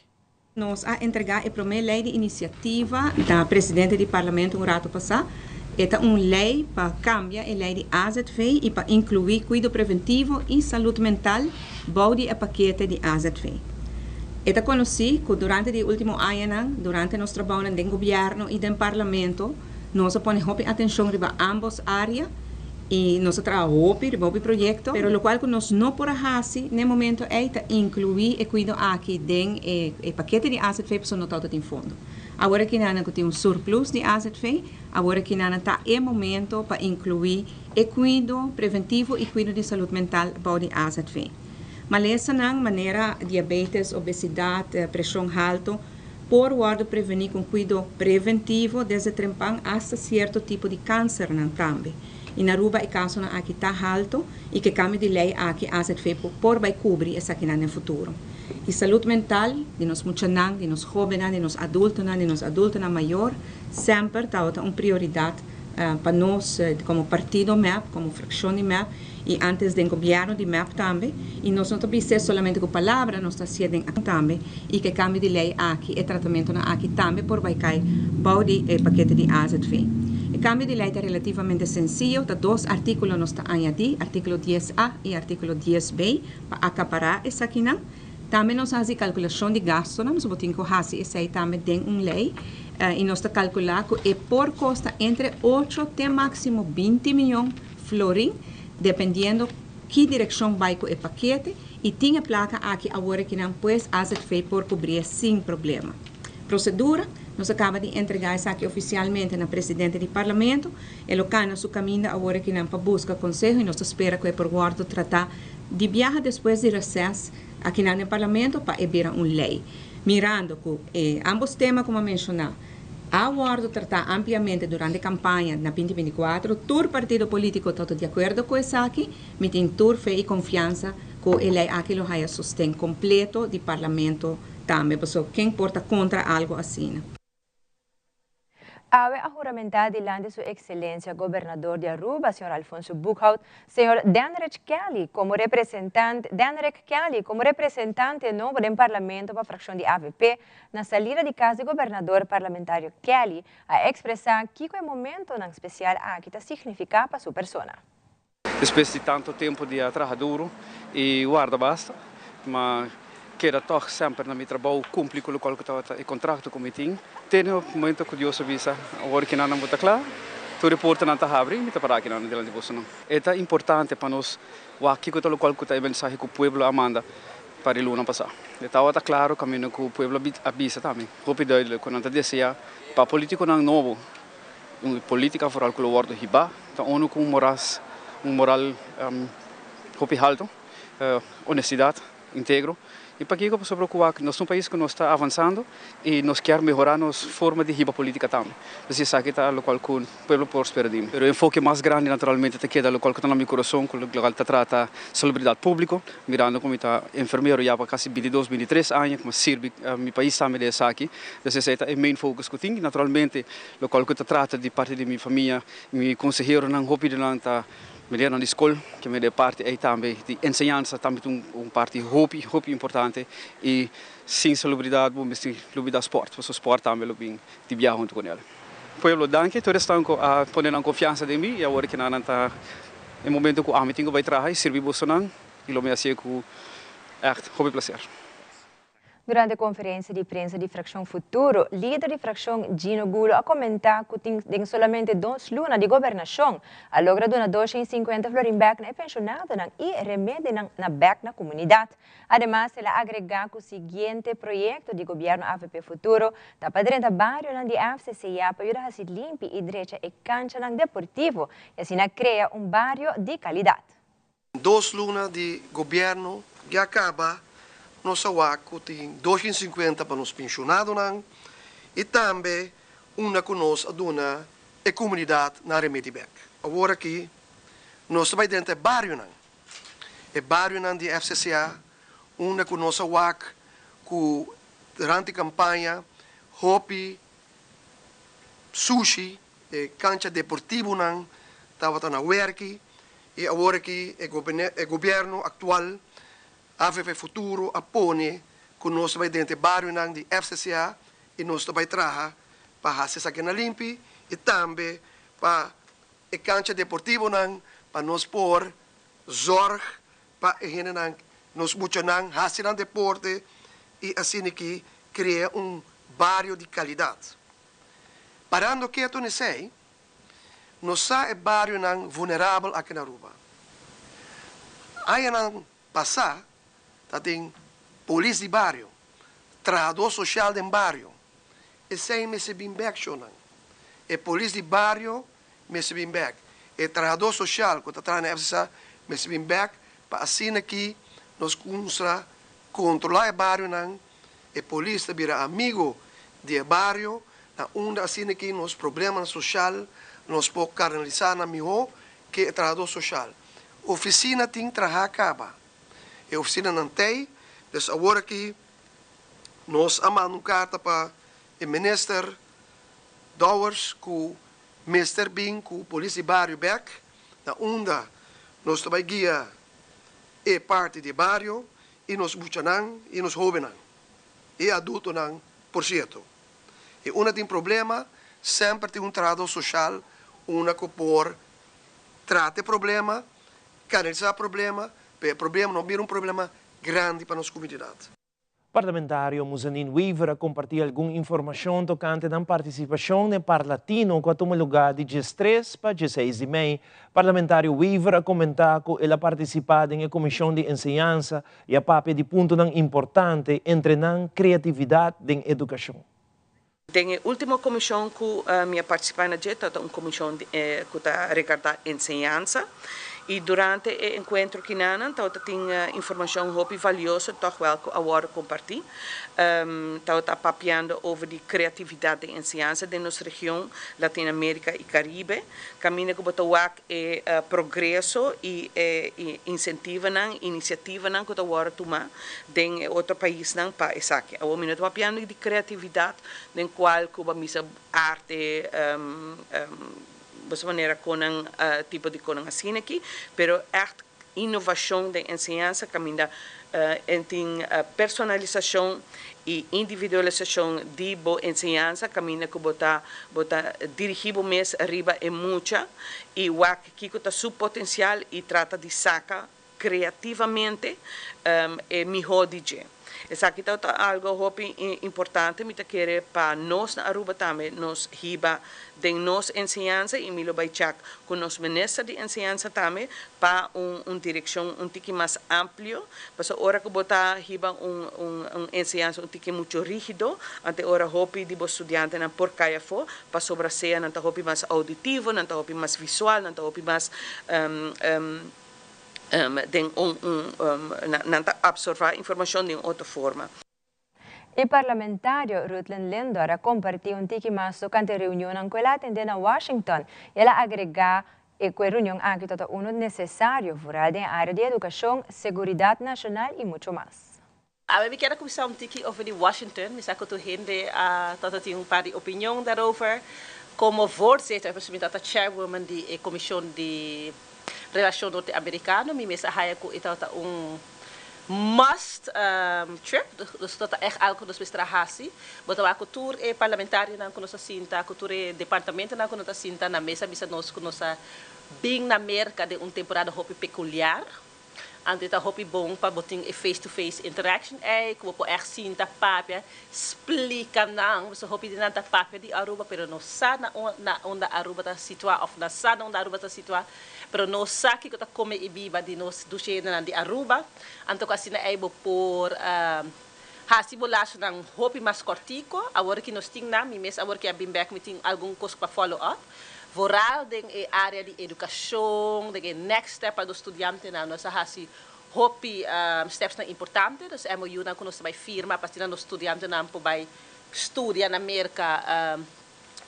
[SPEAKER 9] Nos a entregá e promé lei di inisiativa na presidente di Parlamento un ratu pasá. E ta un lei pa kambia e lei di azv i pa inkluí kuido preventivo i salud mental bou di e pakete di azv. E ta konosí ku durante di e último añanan, durante nos trabounan den gobièrnu i den Parlamento, nos a pone hopi atenshon riba ámbos área i nos a traha hopi riba hopi proyekto, pero lokual ku nos no por a hasi n'e momento ei ta inkluí e kuido aki den e e pakete di azv pasobra no tabata tin fondo. Awor aki nan ku tin un surplus di azv, awor aki nan ta e momento pa inkluí e kuido preventivo i kuido di salud mental bou di azv. Malesanan manera diabetes, obesidat, preshon haltu, Por wòrdu prevení ku un kuido preventivo desde trempan asta sierto tipo di kansernan tambe. I na Aruba e kasonan aki ta halto i ku e kambio di lei aki azv por bai kubri esakinan den futuro. I salud mental di nos muchanan, di nos hóbennan, di nos adultonan, di nos adultonan mayor semper tabata un prioridat pa nos komo partido mep, komo frakshon di mep i antes den gobièrnu di mep tambe, i nos no ta bis'é solamente ku palabra, nos ta hasié den akshon tambe, i ku e kambio di lei aki, e tratamentunan aki tambe por bai kai bou di e pakete di azv. E kambio di lei ta relativamente sensiyo, ta dos artíkulo nos ta añadí, artíkulo dies a i artíkulo dies b, pa akapará esakinan. Tambe nos a hasi kalkulashon di gastunan, pasobra bo tin ku hasi esei tambe den un lei, i nos ta kalkulá ku e por kosta entre ocho te máksimo binti miyon florin, dependiendo ki direkshon bai ku e pakete, i tin e plaka aki awor akinan pues azv por kubrié sin problema. Prosedura, Nos a kaba di entregá esaki ofisialmente na presidente di Parlamento. E lo kana su kaminda awor akinan pa buska konseho i nos ta spera ku e por wòrdu tratá di biaha despues di reses akinan den Parlamento pa e bira un lei. Mirando ku e ambos tema ku mi a menshoná a wòrdu tratá ampliamente durante kampaña na binti binti kuatro, tur partido polítiko ta di akuerdo ku esaki. Mi tin tur fe i konfiansa ku e lei aki lo haya sosten kompleto di Parlamento tambe, pasobra ken por ta kontra algu asina?
[SPEAKER 4] Awe a huramentá dilanti su Excelencia Gobernador di Aruba, señor Alfonso Boekhoudt, señor Denrich Kelly como representante Denrick Kelly como representante nobo den Parlamento pa fraccion di avp. Na salida di cas di Gobernador, Parlamentario Kelly a expresa kico e momentonan special aki ta significa pa su persona.
[SPEAKER 17] Despues di tanto tempo di a traha duro y warda basta, ma keda tog semper na mi trabou cumpli cu locual cu tabata e contracto cu mi tin. Te na e momento cu Dios a bisa, awor ki nan bo ta cla, tur e portanan ta habri, mi ta para aki nan dilanti bosonan. E ta importante pa nos wak kico ta locual cu ta e mensahe cu pueblo a manda pa e luna pasa. E tabata claro caminda cu pueblo a bisa tambe, hopi duidelijk cu nan ta desea pa politiconan nobo Un politica vooral cu lo wordo hiba ta uno cu un moras Un moral hopi halto, honestidad, integro. Y pakico? Pasobra cu wak nos ta un pais cu nos ta avansando y nos kier mehora nos forma di hiba politica tambe. Entonces esaki ta locual cu pueblo por spera di mi. Pero e enfoke mas grandi naturalmente ta keda locual cu ta na mi curason, cu locual ta trata salubridad publico, mirando cu mi ta enfermero ya pa casi bintidos, bintitres aña, cu mi a sirbi mi pais tambe den esaki. Entonces esey ta e main focus cu tin. Naturalmente locual cu ta trata di parti di mi famia, mi conseheronan, hopi di nan ta meneernan di skol, ke mende e parti ei tambe di enseñansa tambe ta un parti hopi, hopi importante i sin salubridat bo mester lubida sport, pasobra sport tambe lo bin di biaha huntu ku nel. Pueblo, danki tur esnan ku a pone nan konfiansa den mi i awor ke nan ta e momento ku ami tin ku bai traha i sirbi bosonan i lo mi hasié ku ègt hopi plaser.
[SPEAKER 4] Durante konferensia di prensa di Frakshon Futuro, lider di frakshon Gino Gulo a komentá ku tin den solamente dos luna di gobernashon a logra duna 250 florin bèk na e penshonadonan i remedinan na bèk na komunidat. Ademas el a agregá ku siguiente proyekto di gobièrnu avp Futuro ta pa drenta barionan di FCCA pa yuda hasi limpi i drecha e kanchanan deportivo i asina krea un bario di kalidat.
[SPEAKER 18] Dos luna di gobierno ya caba, nos a wak cu tin 250 pa nos pensionadonan y tambe unda cu nos a duna e comunidad nan remedi bek. Awor aki nos ta bay drenta e barionan, e barionan di FCCA unda cu nos a wak cu durante campaña hopi sushi, e cancha deportivonan tabata na werki y awor aki e e gobierno actual avp Futuro a pone cu nos ta bay drenta e barionan di FCCA y nos ta bay traha pa haci esakinan limpi y tambe pa e cancha deportivonan pa nos por zorg pa e hendenan, nos muchanan haci nan deporte y asina aki crea un bario di calidad. Parando keto n'esey, nos sa e barionan vulnerabel aki na Aruba. Añanan pasá ta tin polis di bario, trahadó sosial den bario. Esei mester bin bèk, shownan. E polis di bario mester bin bèk. E trahadó sosial ku ta traha na FCSA mester bin bèk pa asina ki nos kunsra kontrolá e barionan. E polis ta bira amigo di e bario na unda asina ki nos problemanan social nos por canalisa nan miho ke e trahador social. Oficina tin traha caba. E oficinanan tey, dus awor aki nos a manda un carta pa e minister Dowers cu mester bin cu polis di bario bek na unda nos ta bay guia e parti di e bario y nos muchanan y nos hobennan y adultonan por cierto. Y unda tin problema semper tin un trahador social unda cu por trata e problema, canalisa problema, pa e problema no bira un problema grandi pa nos comunidad.
[SPEAKER 3] Parlamentario Muzanin Wever a comparti algun informacion tocante nan participacion den Parlatino cu a tuma lugar di 13 pa 16 di mei. Parlamentario Wever a comenta cu el a participa den e Comision di Enseñansa y a papia di puntonan importante, entre nan creatividad den educacion.
[SPEAKER 19] Den e ultimo comision cu mi a participa na dje ta un comision cu ta regarda enseñansa y durante e encuentro kinanan tabata tin informacion hopi valioso toch wel cu a wordo comparti. Tabata papiando over di creatividad den enseñansa den nos region Latino America y Caribe. Caminda cu bo ta wak e progreso y e incentivonan, iniciativanan cu ta wordo tuma den e otro paisnan pa esaki. Awor mi no ta papiando di creatividad den cual cu bo a misa arte, boso manera conan, tipo di conan asina aki, pero echt innovacion den enseñansa caminda en tin personalisacion y individualisacion di bo enseñansa caminda cu bo ta bo ta dirigi bo mes riba e mucha y wak kico ta su potencial y trata di saca creativamente e miho di dje. Esaki ta algo hopi importante mi ta kere pa nos na Aruba tambe nos hiba den nos enseñansa y mi lo bay check cu nos minister di enseñansa tambe pa un un direccion un tiki mas amplio, pasobra ora cu bo ta hiba un un un enseñansa un tiki mucho rigido, ante ora hopi di bo studiantenan por cay afo, pasobra sea nan ta hopi mas auditivo, nan ta hopi mas visual, nan ta hopi mas den un un nan ta absorba informacion den otro forma.
[SPEAKER 4] E parlamentario Rutland Lindor a kompartí un tiki mas tokante reunionnan ku el a atendé na Washington i el a agregá e ku e reunion aki ta ta unu nesesario, vooral den e área di edukashon, seguridat nashonal i mucho mas.
[SPEAKER 20] Awe mi kier a kuminsá un tiki over di Washington. Mi sa ku tur hende a ta tin un par di opinion daarover. Komo voorzitter, pasobra mi ta ta chairwoman di e komishon di Relashon Norte Amerikano, mi mes a haya ku e tabata un must trip, dus ta ta ègt algu ku nos mester a hasi. Bo ta wak ku tur e parlamentarionan ku nos a sinta, ku tur e departamentonan ku nos a sinta na mesa bisa nos ku nos a bin na Merka den un temporada hopi pekuliar. Anto e ta hopi bon pa bo tin e face to face interaction ei, ku bo por ègt sinta papia, splika nan, pasobra hopi di nan ta papia di Aruba pero no sa na na unda Aruba ta situá òf nan sa na unda Aruba ta situá pero no sa kiko ta kome i biba di nos dushi hendenan di Aruba. Anto ku asina ei bo por hasi bo lasonan hopi mas kòrtiko. Awor ki nos tin nan, mi mes awor ki a bin bèk mi tin algun kos pa follow up. Vooral den e area di educacion, den e next step pa nos studiantenan, nos a haci hopi stepsnan importante, dus MOU-nan cu nos ta bay firma pa asina nos studiantenan por bay studia na Merca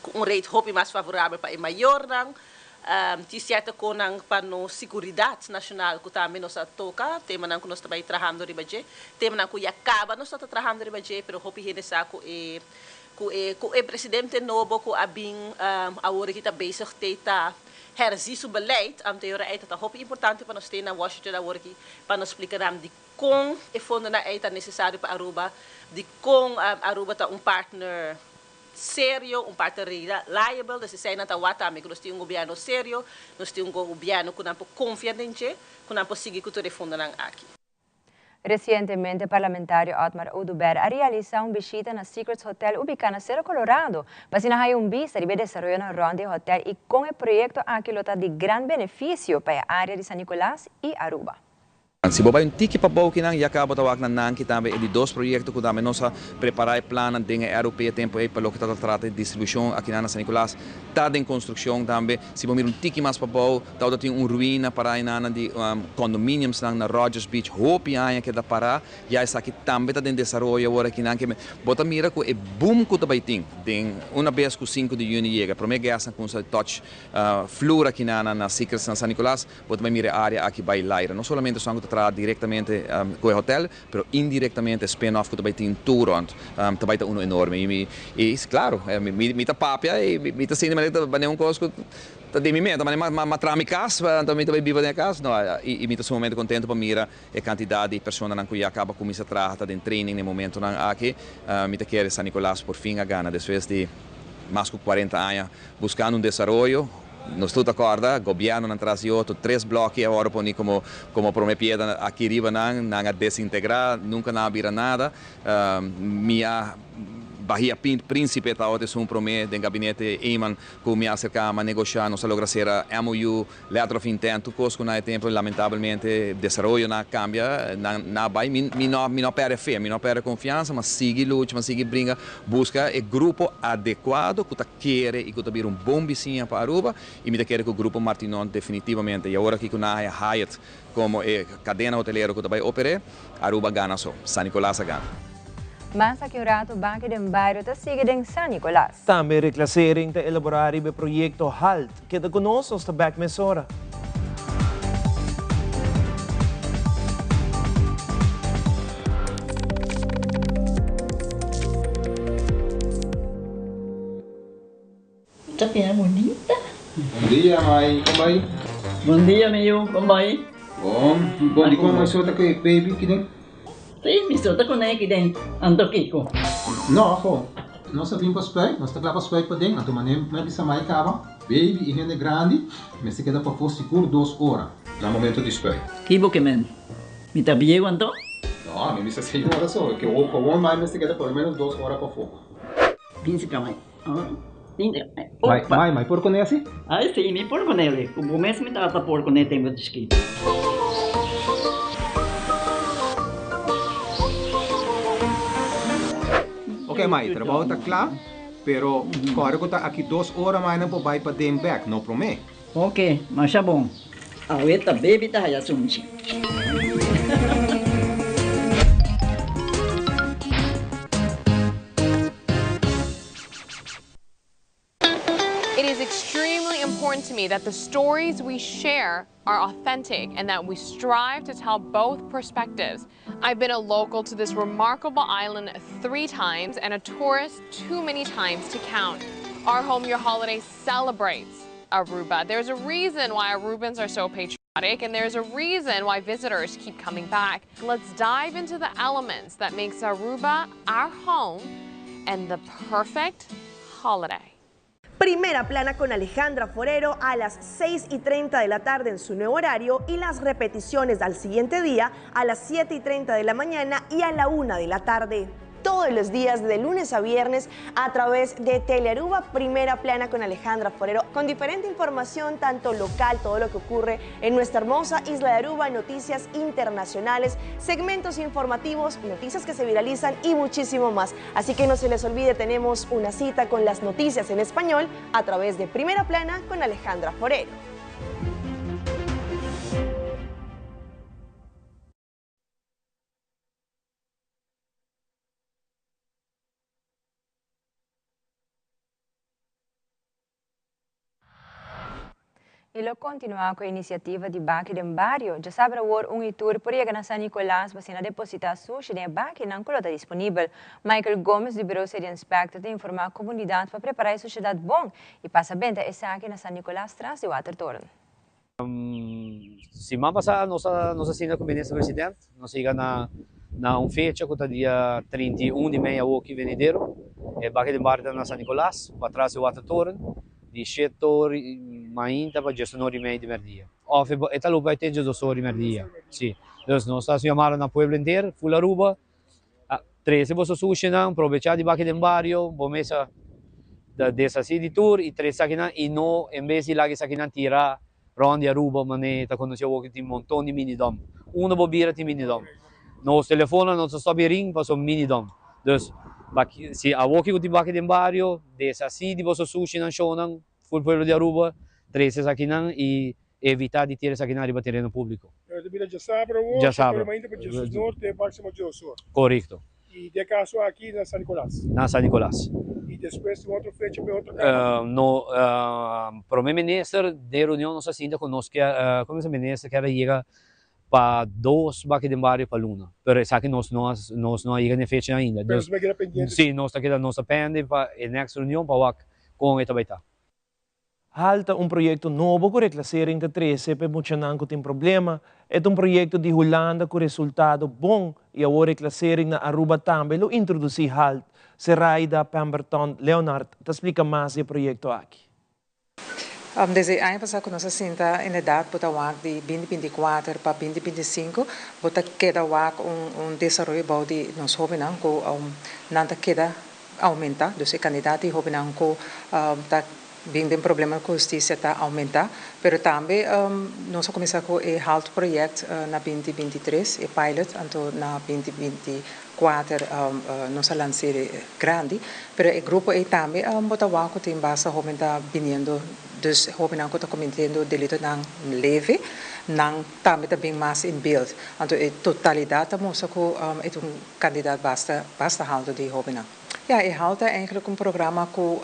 [SPEAKER 20] cu un rate hopi mas favorabel pa e mayornan. Tin cierto conan pa nos siguridad nacional cu tambe nos a toca, temanan cu nos ta bay trahando riba dje, temanan cu ya caba nos ta trahando riba dje, pero hopi hende sa cu e Ku e ku e presidente nobo ku a bin awor aki ta bezig te ta herzi su beleid, anto e ora ei ta ta hopi importante pa nos te na Washington awor aki pa nos splika nan dikon e fondonan ei ta nesesario pa Aruba, dikon Aruba ta un partner serio, un partner reliable, dus eseinan ta wak tambe ku nos tin un gobierno serio, nos tin un gobierno ku nan por konfia den dje, ku nan por sigui ku tur e fondonan aki.
[SPEAKER 4] Recientemente parlamentario Otmar Oduber a realisa un bishita na Secrets Hotel ubica na Cerro Colorado pa asina haya un bista riba e desaroyonan rond di e hotel y con e proyecto aki lo ta di gran beneficio pa e area di San Nicolas y Aruba.
[SPEAKER 21] Si bo bai un tiki pa bou kinan ya caba bo ta wak na Nanki tambe e di dos proyecto cu tambe nos a prepara e plannan den e ROP e tempo ey pa loke ta ta trata di distribucion akinan na San Nicolas ta den construccion tambe. Si bo mira un tiki mas pa bou Tawata tin un ruina pará enanan di condominiumsnan na Rodgers Beach hopi aña keda pará, ya esaki tambe ta den desaroyo awor akinan ke bo ta mira ku e boom ku ta bai tin den una bes ku sinku di yüni yega prome guestnan kumsa touch flur akinanan na Secrets na San Nicolas bo ta bai mira e area aki bai laira no solamente esnan ku ta traha direktamente ku e hotel pero indirektamente e spin off ku ta bai tin tur rond ta bai ta uno enorme i mi i klaro mi ta papia i mi ta sinti manera ta bane un kos ku Ta den mi meta, manera m'a traha mi kas, anto mi ta bai biba den e kas. No, i mi ta sumamente kontentu pa mira e kantidat di personanan ku ya kaba kuminsá traha, ta den training na e momentunan aki. Mi ta kere San Nicolas por fin a gana despues di mas ku kuarenta aña buskando un desaroyo. Nos tur ta kòrda, gobièrnunan tras di otro, tres blòki a wòrdu poni komo komo promé piedra aki riba nan, nan a desintegrá, nunka nan a bira nada. Mi a Bahia Príncipe tabata esun promé den gabinete Eman Ku mi a aserká, m'a negoshá, nos a logra sera MOU, Letter of Intent, tur kos ku na e tempu lamentabelmente desaroyonan a kambia, nan a bai. Mi mi no mi no a pèrdè fe, mi no a pèrdè konfiansa, m'a sigui lucha, m'a sigui bringa, buska e grupo adekuado ku ta kere i ku ta bira un bon bisiña pa Aruba i mi ta kere ku Grupo Martinón definitivamente i awor aki ku nan a haya Hyatt Komo e kadena hotelero ku ta bai oper'é, Aruba gana so. San Nicolas a gana.
[SPEAKER 4] Mas aki un rato Baki den Bario ta sigui den San Nicolas.
[SPEAKER 3] Tambe Reclassering ta elaborá riba e proyekto Halt. Keda ku nos, nos ta bèk mesora.
[SPEAKER 22] Ta bira bunita.
[SPEAKER 23] Bon dia mai, kon bai?
[SPEAKER 22] Bon dia mi yu, kon bai?
[SPEAKER 23] Bon, bon dikon mai so ta ku e baby kiden?
[SPEAKER 22] Si, mi so ta kuné kiden, anto kiko?
[SPEAKER 23] No, ho, nos a bin pa spuit, nos ta kla pa spuit paden, anto manera mi a bisa mai kaba, baby i hende grandi mester keda pafó sigur dos ora na momento di spuit.
[SPEAKER 22] Ki bo ke men? Mi ta bieu anto?
[SPEAKER 23] No, mi bisa 6 ora so, ke gewoon mai mester keda por lo menos dos ora pafó.
[SPEAKER 22] Binsi ka mai.
[SPEAKER 23] Mai, mai, mai por kuné asi?
[SPEAKER 22] Ai si, mi por kuné li. Ku bo mes mi tata por kuné tempu di chikitu.
[SPEAKER 23] Ok mai, trabou ta kla, pero kòrda ku ta aki dos ora mai nan por bai paden bèk, no promé.
[SPEAKER 22] Ok, masha bon. Awe ta baby ta haya sunchi.
[SPEAKER 2] It is extremely important to me that the stories we share are authentic and that we strive to tell both perspectives. I've been a local to this remarkable island three times and a tourist too many times to count. Our Home Your Holiday celebrates Aruba. There's a reason why Arubans are so patriotic and there's a reason why visitors keep coming back. Let's dive into the elements that makes Aruba our home and the perfect holiday.
[SPEAKER 5] Primera plana con Alejandra Forero a las 6 y 30 de la tarde en su nuevo horario y las repeticiones al siguiente día a las 7 y 30 de la mañana y a la 1 de la tarde. Todos los días de lunes a viernes a través de Telearuba, Primera Plana con Alejandra Forero, con diferente información, tanto local, todo lo que ocurre en nuestra hermosa isla de Aruba, noticias internacionales, segmentos informativos, noticias que se viralizan y muchísimo más. Así que no se les olvide, tenemos una cita con las noticias en español a través de Primera Plana con Alejandra Forero.
[SPEAKER 4] Y lo continua cu e iniciativa di Baki den Bario. Djasabra awor un y tur por yega na San Nicolas pa asina deposita sushi den e bakinan cu lo ta disponibel. Michael Gomez di Bureau City Inspector ta informa comunidad pa prepara e sushiedad bon y pasa benta esaki na San Nicolas tras di Watertoren.
[SPEAKER 7] Siman pasá nos a nos a sinta ku Minister President, nos a yega na na un fecha ku ta dia 31 di mei awoki venidero. E baki den bario ta na San Nicolas, patras di Watertoren, di shete or mainta pa diesunor i mei di merdia. Òf e ta loke bai te diesdos or di merdia. Si. Dus nos ta hasi un yamada na pueblo henter, ful Aruba, Trese boso sushinan, probechá di baki den bario, bo mes a deshasí di tur i trese akinan i no en bes di laga esakinan tirá rònt di Aruba manera ta konosí awor ku tin monton di minidòm. Unda bo bira tin minidòm. Nos telefonnan no ta stòp di ring pasobra minidòm. Dus baki si awor ku tin baki den bario, deshasí di boso sushinan, shownan, ful pueblo di Aruba, trese esakinan i Evita di tira esakinan riba tereno publico.
[SPEAKER 24] Pero ta bira djasabra awor,
[SPEAKER 7] Djasabra.
[SPEAKER 24] pero mainta pa djesus norte e maximo djedos or.
[SPEAKER 7] Correcto.
[SPEAKER 24] Y di e caso aki na San Nicolas.
[SPEAKER 7] Na San Nicolas.
[SPEAKER 24] Y despues tin otro fecha pa e otro cama?
[SPEAKER 7] No, Prome Minister den reunion nos a sinta cu nos kier, como se Minister kier a yega pa dos baki den bario pa luna. Pero esaki nos no a, nos no a yega na e fecha ainda.
[SPEAKER 24] Pero nos ta keda pendiente.
[SPEAKER 7] Si, nos ta keda, nos ta pende pa e next reunion pa wak con e ta bay ta.
[SPEAKER 3] Hal ta un proyekto nobo ku Reclassering ta trese pa e muchanan ku tin problema. E ta un proyekto di Hulanda ku resultado bon i awor Reclassering na Aruba tambe lo introdusí Halt. Seraida Pemberton Leonard ta splika mas di e proyekto aki.
[SPEAKER 9] Desde aña pasá ku nos a sinta inderdat bo ta wak di binti binti kuater pa binti binti sinku bo ta keda wak un un desaroyo bou di nos hóbennan ku nan ta keda aumenta, dus e kandidat di hóbennan ku ta bin den problema ku hustisia ta aumenta, pero tambe nos a kuminsá ku e halt project na binti 23, e pilot, anto na binti 24 nos a lans'é grandi, pero e grupo ei tambe bo ta wak ku tin basta hóben ta biniendo, dus hóbennan ku ta kometiendo delitonan leve, nan tambe ta bin mas in beeld, anto e totalidat ta mustra ku e ta un Kandidat basta basta haltu di hobennan. Ja, e hal ta eigenlijk un programa ku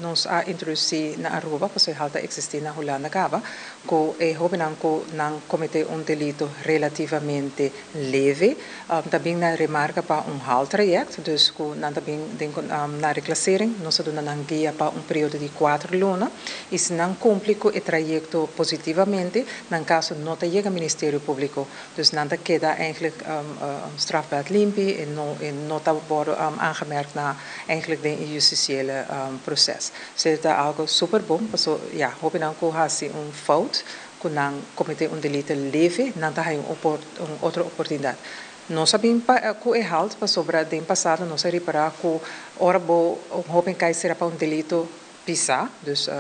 [SPEAKER 9] nos a introdusí na Aruba, pasobra e hal ta eksistí na Hulanda kaba, ku e hobennan ku nan kometé un delito relativamente leve ta bin na remarka pa un hal trayèkt, dus ku nan ta bin den na reclassering, nos ta duna nan guia pa un periodo di kuater luna i si nan kumpli ku e trayekto positivamente, nan kaso no ta yega Ministerio Públiko. Dus nan ta keda eigenlijk strafblad limpi en no en no ta worde aangemerkt na eigenlijk den e justiciële proces. Dus e ta algo super bon paso ya hopinan cu haci un fout cu nan comete un delito leve nan ta haya un un otro oportunidad.
[SPEAKER 1] Nos a bin pa ku e halt pasobra den pasado nos a ripará ku ora bo un hóben kai sera pa un delito pisá, dus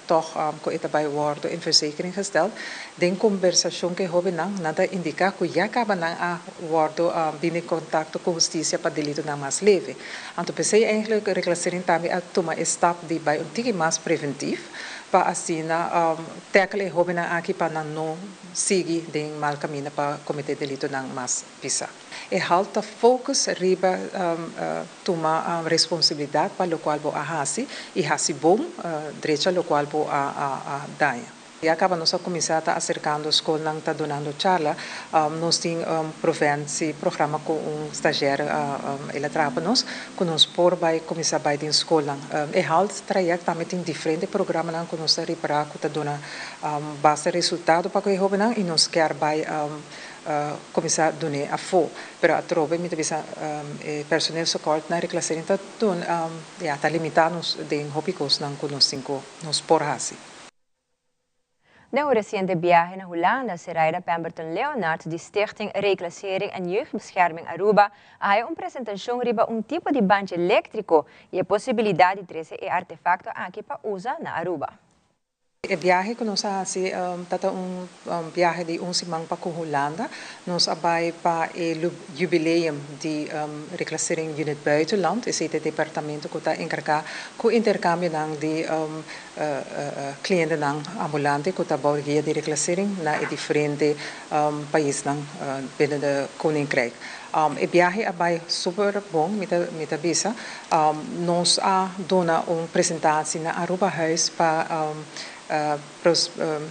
[SPEAKER 1] tòg ku e ta bai wòrdu in verzekering gesteld. Den kombersashon ku e hóbennan, nan ta indiká ku ya kaba nan a wòrdu bini den kontakto ku hustisia pa delitonan mas leve. Anto p'esei eigenlijk Reclassering tambe a tuma e stap di bai un tiki mas preventif pa asina tackle e hóbennan aki pa nan no sigui den mal kaminda pa kometé delitonan mas pisá. E halt ta focus riba tuma responsabilidat pa lokual bo a hasi i hasi bon drecha lokual bo a daña. Ya kaba nos a kuminsá ta aserkando skolnan ta dunando charla. Nos tin un proventie programa ku un stazjèr el a traha pa nos ku nos por bai kuminsá bai den skolnan. E halt trayèkt tambe tin diferente programanan ku nos ta ripará ku ta duna basta resultado pa ku e hóbennan i nos kier bai kuminsá dun'é afó. Pero atrobe mi ta bisa e personeelstekort na reclassering ta dun ya ta limitá nos den hopi kosnan ku nos tin ku nos por hasi.
[SPEAKER 4] Den un resiente biahe na Hulanda, Seraida Pemberton Leonard di Stichting Reclassering en Jeugdbescherming Aruba a haya un presentashon riba un tipo di banchi eléktriko i e posibilidat di trese e artefakto aki pa usa na Aruba.
[SPEAKER 1] E biahe ku nos a hasi ta ta un biahe di un siman pa ku Hulanda. Nos a bai pa e jubileum di Reclassering Unit Buitenland, esei ta e departamento ku ta enkargá ku interkambionan di klientenan ambulante ku ta bou guia di Reclassering na e diferente paisnan binnen de Koninkrijk. E biahe a bai super bon, mi ta mi ta bisa. Nos a duna un presentatie na Arubahuis pa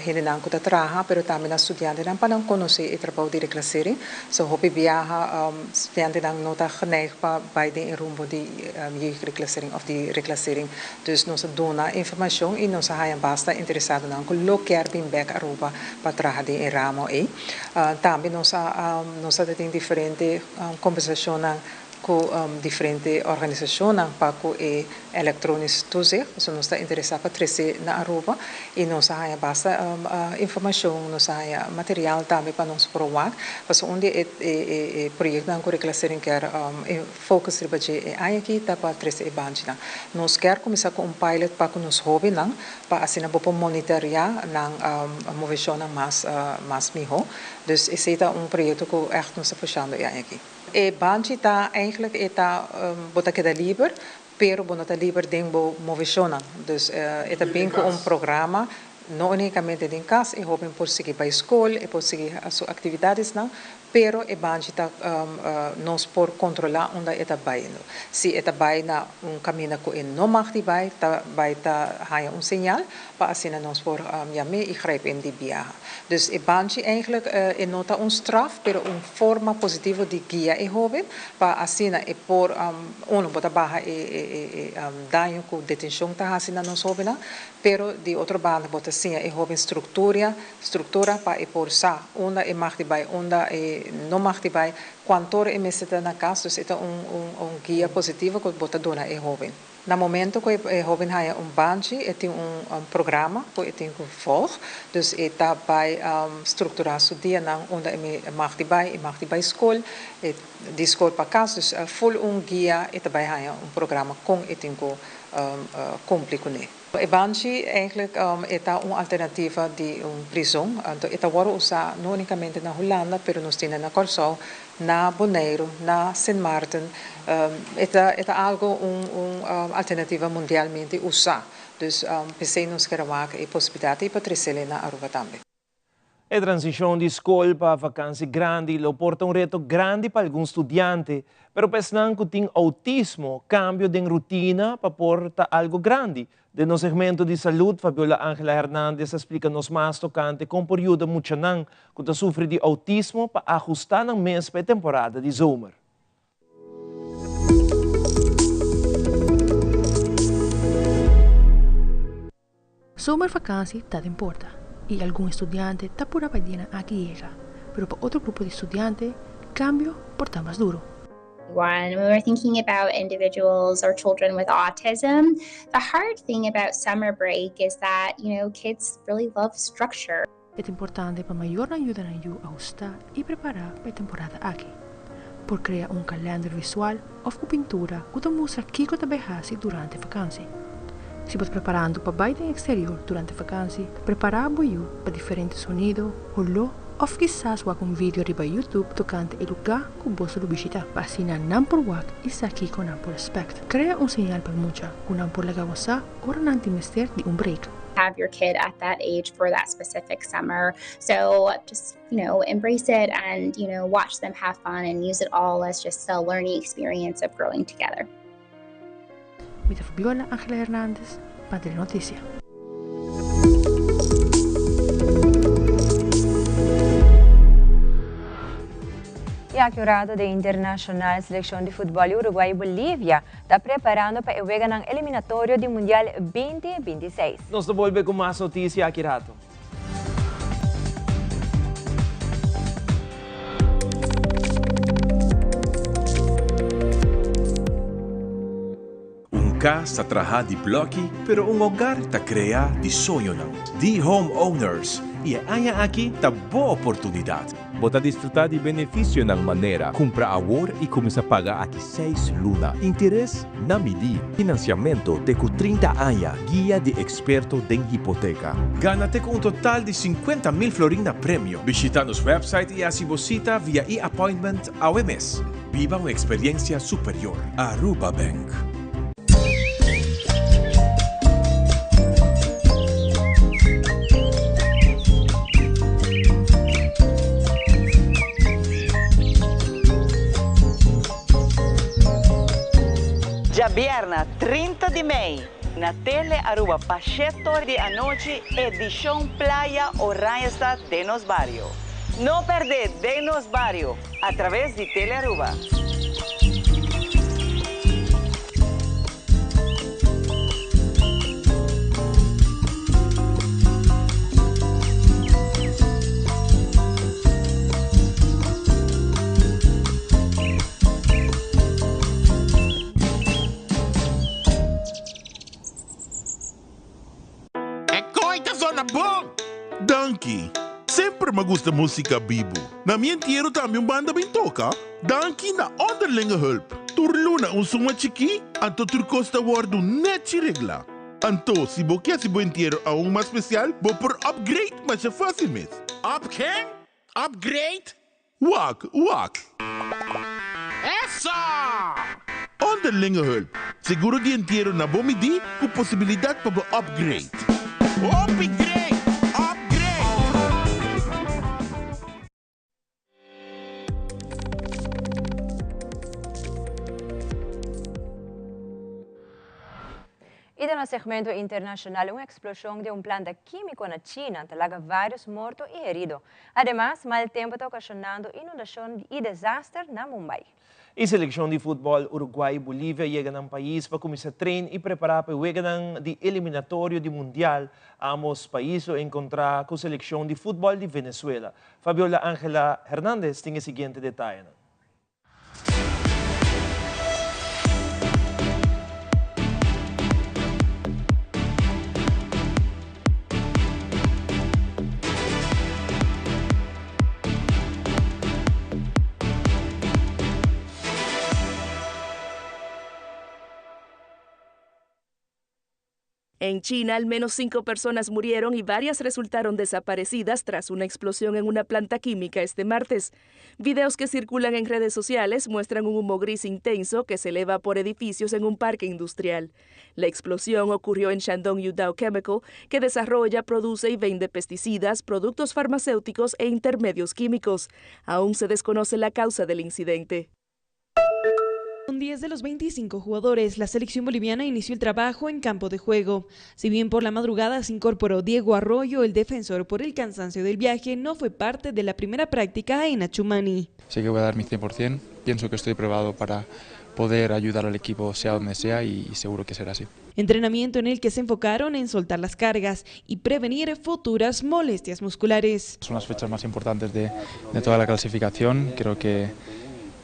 [SPEAKER 1] hendenan ku ta traha, pero tambe na studiantenan pa nan konosé e trabou di reclassering. So hopi biaha studiantenan no ta geneig pa bai den e rumbo di jeugdreclassering òf di reclassering. Dus nos a duna informashon i nos a haña basta interesadonan ku lo kier bin bèk Aruba pa traha den e ramo ei. Tambe nos a nos a ta tin diferente kombersashonnan ku diferente organisashonnan pa ku e elektronisch toezicht, pasobra nos ta interesá pa trese na Aruba i nos a haña basta informashon, nos a haña material tambe pa nos por wak, pasobra un di e e proyektonan ku Reclassering kier focus riba dje e aña aki ta pa trese e banchinan. Nos kier kuminsá ku un pilot pa ku nos hóbennan pa asina bo por monitoreá nan moveshonnan mas mas mihó. Dus esei ta un proyekto ku ègt nos ta pushando e aña aki. E banchi ta eigenlijk e ta bo ta keda liber, pero bo no ta liber den bo moveshonnan. Dus e ta bin ku un programa no únikamente den kas, e hóben por sigui bai skol, e por sigui su aktividadesnan, Pero e banchi ta nos por controla unda e ta bay. Si e ta bay na un caminda cu e no mag di bay, ta bay ta haya un señal pa asina nos por yam'e y grijp in di biaha. Dus e banchi eigenlijk e no ta un straf, pero un forma positivo di guia e hoben pa asina e por, uno, bo ta baha e daño cu detencion ta haci na nos hobennan, pero di otro banda bo ta siña e hoben structuria, Struktura pa e por sa unda e mag di bai, unda e no mag di bai, kuantor e mester ta na kas, dus e ta un un un guia positivo ku bo ta duna e hóben. Na momento ku e hóben haña un banchi e tin un un programa ku e tin ku vòlg, dus e ta bai strukturá su dianan unda e mag di bai, e mag di bai skol, e di skol pa kas, dus ful un guia e ta bai haña un programa kon e tin ku kumpli kuné. E banchi eigenlijk e ta un alternativa di un prizon, anto e ta wòrdu usá no únikamente na Hulanda, pero nos tin e na Kòrsou, na Boneiru, na Sint Maarten. E ta e ta algu un un alternativa mundialmente usá. Dus p'esei nos kere wak e posibilidat ei pa tresel e na Aruba tambe.
[SPEAKER 3] E transishon di skol pa vakansi grandi lo por ta un reto grandi pa algun studiante, pero pa esnan ku tin outismo, kambio den rutina pa por ta algo grandi. Den nos segmento di salud, Fabiola Angela Hernandez a splika nos mas tokante kon por yuda muchanan ku ta sufri di outismo pa ahustá nan mes pa e temporada di zomer.
[SPEAKER 6] Zomervakantie ta den porta y algun estudiante ta pura pa e dianan aki yega, pero pa otro grupo di estudiante cambio por ta mas duro.
[SPEAKER 8] When we're thinking about individuals or children with autism, the hard thing about summer break is that, you know, kids really love structure.
[SPEAKER 6] E ta importante pa mayornan yuda nan yu ahustá i prepará pa e temporada aki. Por krea un kalènder visual òf ku pintura ku ta mustra kiko ta bai hasi durante vakansi. Si bo ta preparando pa bai den eksterior durante vakansi, prepará bo yu pa diferente sonido, holó òf kisas wak un video riba YouTube tokante e lugá ku boso lo bishitá pa asina nan por wak i sa kiko nan por expect. Krea un señal pa mucha ku nan por laga bo sa ora nan tin mester di un break.
[SPEAKER 8] Have your kid at that age for that specific summer. So just, you know, embrace it and, you know, watch them have fun and use it all as just a learning experience of growing together.
[SPEAKER 6] Mi ta Fabiola Angela Hernandez pa Telenoticia.
[SPEAKER 4] Y aki un rato den internacional, seleccion di futbol di Uruguay y Bolivia ta preparando pa e weganan eliminatorio di Mundial 2026.
[SPEAKER 3] Nos ta bolbe cu mas noticia aki rato.
[SPEAKER 10] Un kas ta trahá di blòki, pero un hogar ta kreá di soñonan. Di Home Owners, i e aña aki ta bo oportunidat.
[SPEAKER 11] Bo ta disfrutá di benefisionan manera, kumpra awor i kuminsá paga aki seis luna, interes na midí, finansiamentu te ku 30 aña, guia di eksperto den hipoteka.
[SPEAKER 10] Gana te ku un total di 50,000 florin na premio. Bishita nos website i hasi bo sita via e-appointment awe mes. Biba un experiencia superior. Aruba Bank.
[SPEAKER 12] Djabierna 30 di mei na Tele Aruba pa shet'or di anochi edicion Playa Oranjestad den nos bario. No perde Den nos bario! A traves di Tele Aruba.
[SPEAKER 13] E koi ta zona bon! Danki! Semper m'a gusta musica bibu. Na mi entiero tambe un banda bin toca. Danki na Onderlinge Hulp. Tur luna un suma chikí, anto tur cos ta wordu nechi regla. Anto, si bo ke haci bo entiero aun mas special, bo por upgrade masha facil mes.
[SPEAKER 25] Up ken? Upgrade?
[SPEAKER 13] Wak, wak.
[SPEAKER 25] Eso!
[SPEAKER 13] Onderlinge hulp, seguro di entiero na bo midí ku posibilidat pa bo upgrade.
[SPEAKER 25] Hopi great! Upgrade!
[SPEAKER 4] Y den nos segmento internacional, un explosion den un planta quimico na China ta laga varios morto y herido. Ademas, mal tempo ta ocasionando inundacion y desaster na Mumbai.
[SPEAKER 3] E seleccion di futbol Uruguay y Bolivia yega nan pais pa cuminsa train y prepara pa e weganan di eliminatorio di Mundial. Ambos pais lo encontra cu seleccion di futbol di Venezuela. Fabiola Angela Hernandez tin e siguiente detayenan.
[SPEAKER 26] En China, al menos cinco personas murieron y varias resultaron desaparecidas tras una explosión en una planta química este martes. Videos que circulan en redes sociales muestran un humo gris intenso que se eleva por edificios en un parque industrial. La explosión ocurrió en Shandong Yudao Chemical, que desarrolla, produce y vende pesticidas, productos farmacéuticos e intermedios químicos. Aún se desconoce la causa del incidente.
[SPEAKER 27] Con 10 de los 25 jugadores, la selección boliviana inició el trabajo en campo de juego. Si bien por la madrugada se incorporó Diego Arroyo, el defensor por el cansancio del viaje no fue parte de la primera práctica en Achumani.
[SPEAKER 28] Sé que voy a dar mi 100%, pienso que estoy preparado para poder ayudar al equipo sea donde sea y seguro que será así.
[SPEAKER 27] Entrenamiento en el que se enfocaron en soltar las cargas y prevenir futuras molestias musculares.
[SPEAKER 28] Son las fechas más importantes de, de toda la clasificación, creo que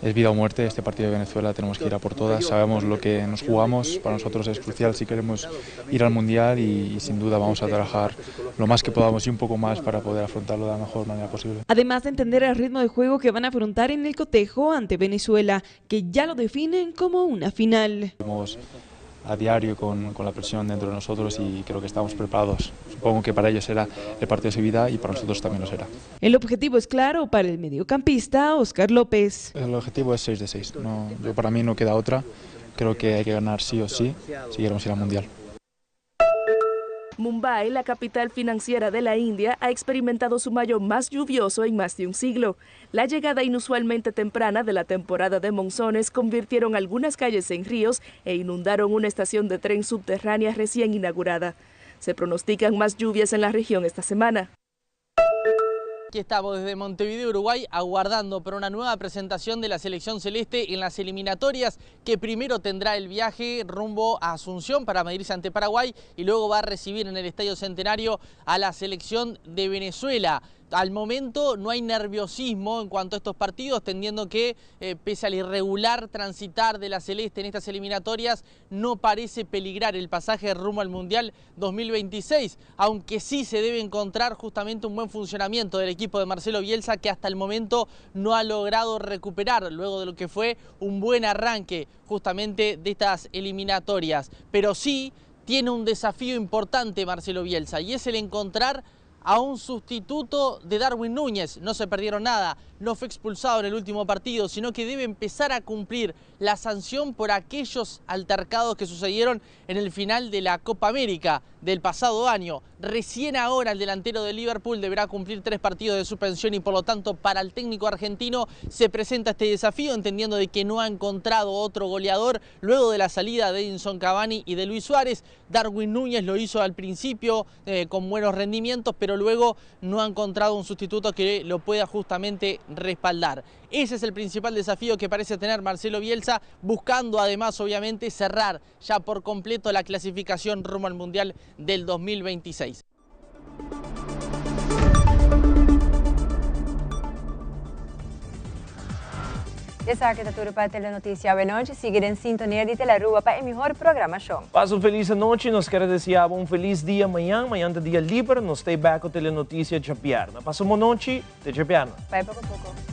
[SPEAKER 28] Es vida o muerte este partido de Venezuela, tenemos que ir a por todas, sabemos lo que nos jugamos, para nosotros es crucial si queremos ir al Mundial y, y sin duda vamos a trabajar lo más que podamos y un poco más para poder afrontarlo de la mejor manera posible.
[SPEAKER 27] Además de entender el ritmo de juego que van a afrontar en el cotejo ante Venezuela, que ya lo definen como una final.
[SPEAKER 28] Hemos a diario con, con, la presión dentro de nosotros y creo que estamos preparados. Supongo que para ellos será el partido de su vida y para nosotros también lo será.
[SPEAKER 27] El objetivo es claro para el mediocampista Oscar López.
[SPEAKER 28] El objetivo es 6 de 6. No, yo para mí no queda otra. Creo que hay que ganar sí o sí si queremos ir al Mundial.
[SPEAKER 26] Mumbai, la capital financiera de la India, ha experimentado su mayo más lluvioso en más de un siglo. La llegada inusualmente temprana de la temporada de monzones convirtieron algunas calles en ríos e inundaron una estación de tren subterránea recién inaugurada. Se pronostican más lluvias en la región esta semana.
[SPEAKER 14] Aquí estamos desde Montevideo, Uruguay, aguardando por una nueva presentación de la selección celeste en las eliminatorias, que primero tendrá el viaje rumbo a Asunción para medirse ante Paraguay y luego va a recibir en el Estadio Centenario a la selección de Venezuela. Al momento no hay nerviosismo en cuanto a estos partidos, tendiendo que, eh, pese al irregular transitar de la Celeste en estas eliminatorias, no parece peligrar el pasaje rumbo al Mundial 2026, aunque sí se debe encontrar justamente un buen funcionamiento del equipo de Marcelo Bielsa, que hasta el momento no ha logrado recuperar luego de lo que fue un buen arranque justamente de estas eliminatorias. Pero sí tiene un desafío importante Marcelo Bielsa, y es el encontrar a un sustituto de Darwin Núñez. No se perdieron nada, no fue expulsado en el último partido, sino que debe empezar a cumplir la sanción por aquellos altercados que sucedieron en el final de la Copa América del pasado año. Recién ahora el delantero de Liverpool deberá cumplir tres partidos de suspensión y por lo tanto para el técnico argentino se presenta este desafío, entendiendo de que no ha encontrado otro goleador luego de la salida de Edinson Cavani y de Luis Suárez. Darwin Núñez lo hizo al principio eh, con buenos rendimientos, pero luego no ha encontrado un sustituto que lo pueda justamente respaldar. Ese es el principal desafío que parece tener Marcelo Bielsa, buscando además obviamente cerrar ya por completo la clasificación rumbo al Mundial del 2026.
[SPEAKER 4] Esaki ta tur pa Telenoticia awenochi. Sigui den sintonia di Telearuba pa e mihor programacion.
[SPEAKER 3] Pasa un feliz anochi, nos ker desea bo un feliz dia mañan, mañan ta dia liber, nos ta e bek ku Telenoticia djabièrnè. Pasa un bon nochi, te djabièrnè.
[SPEAKER 4] Bai poko poko.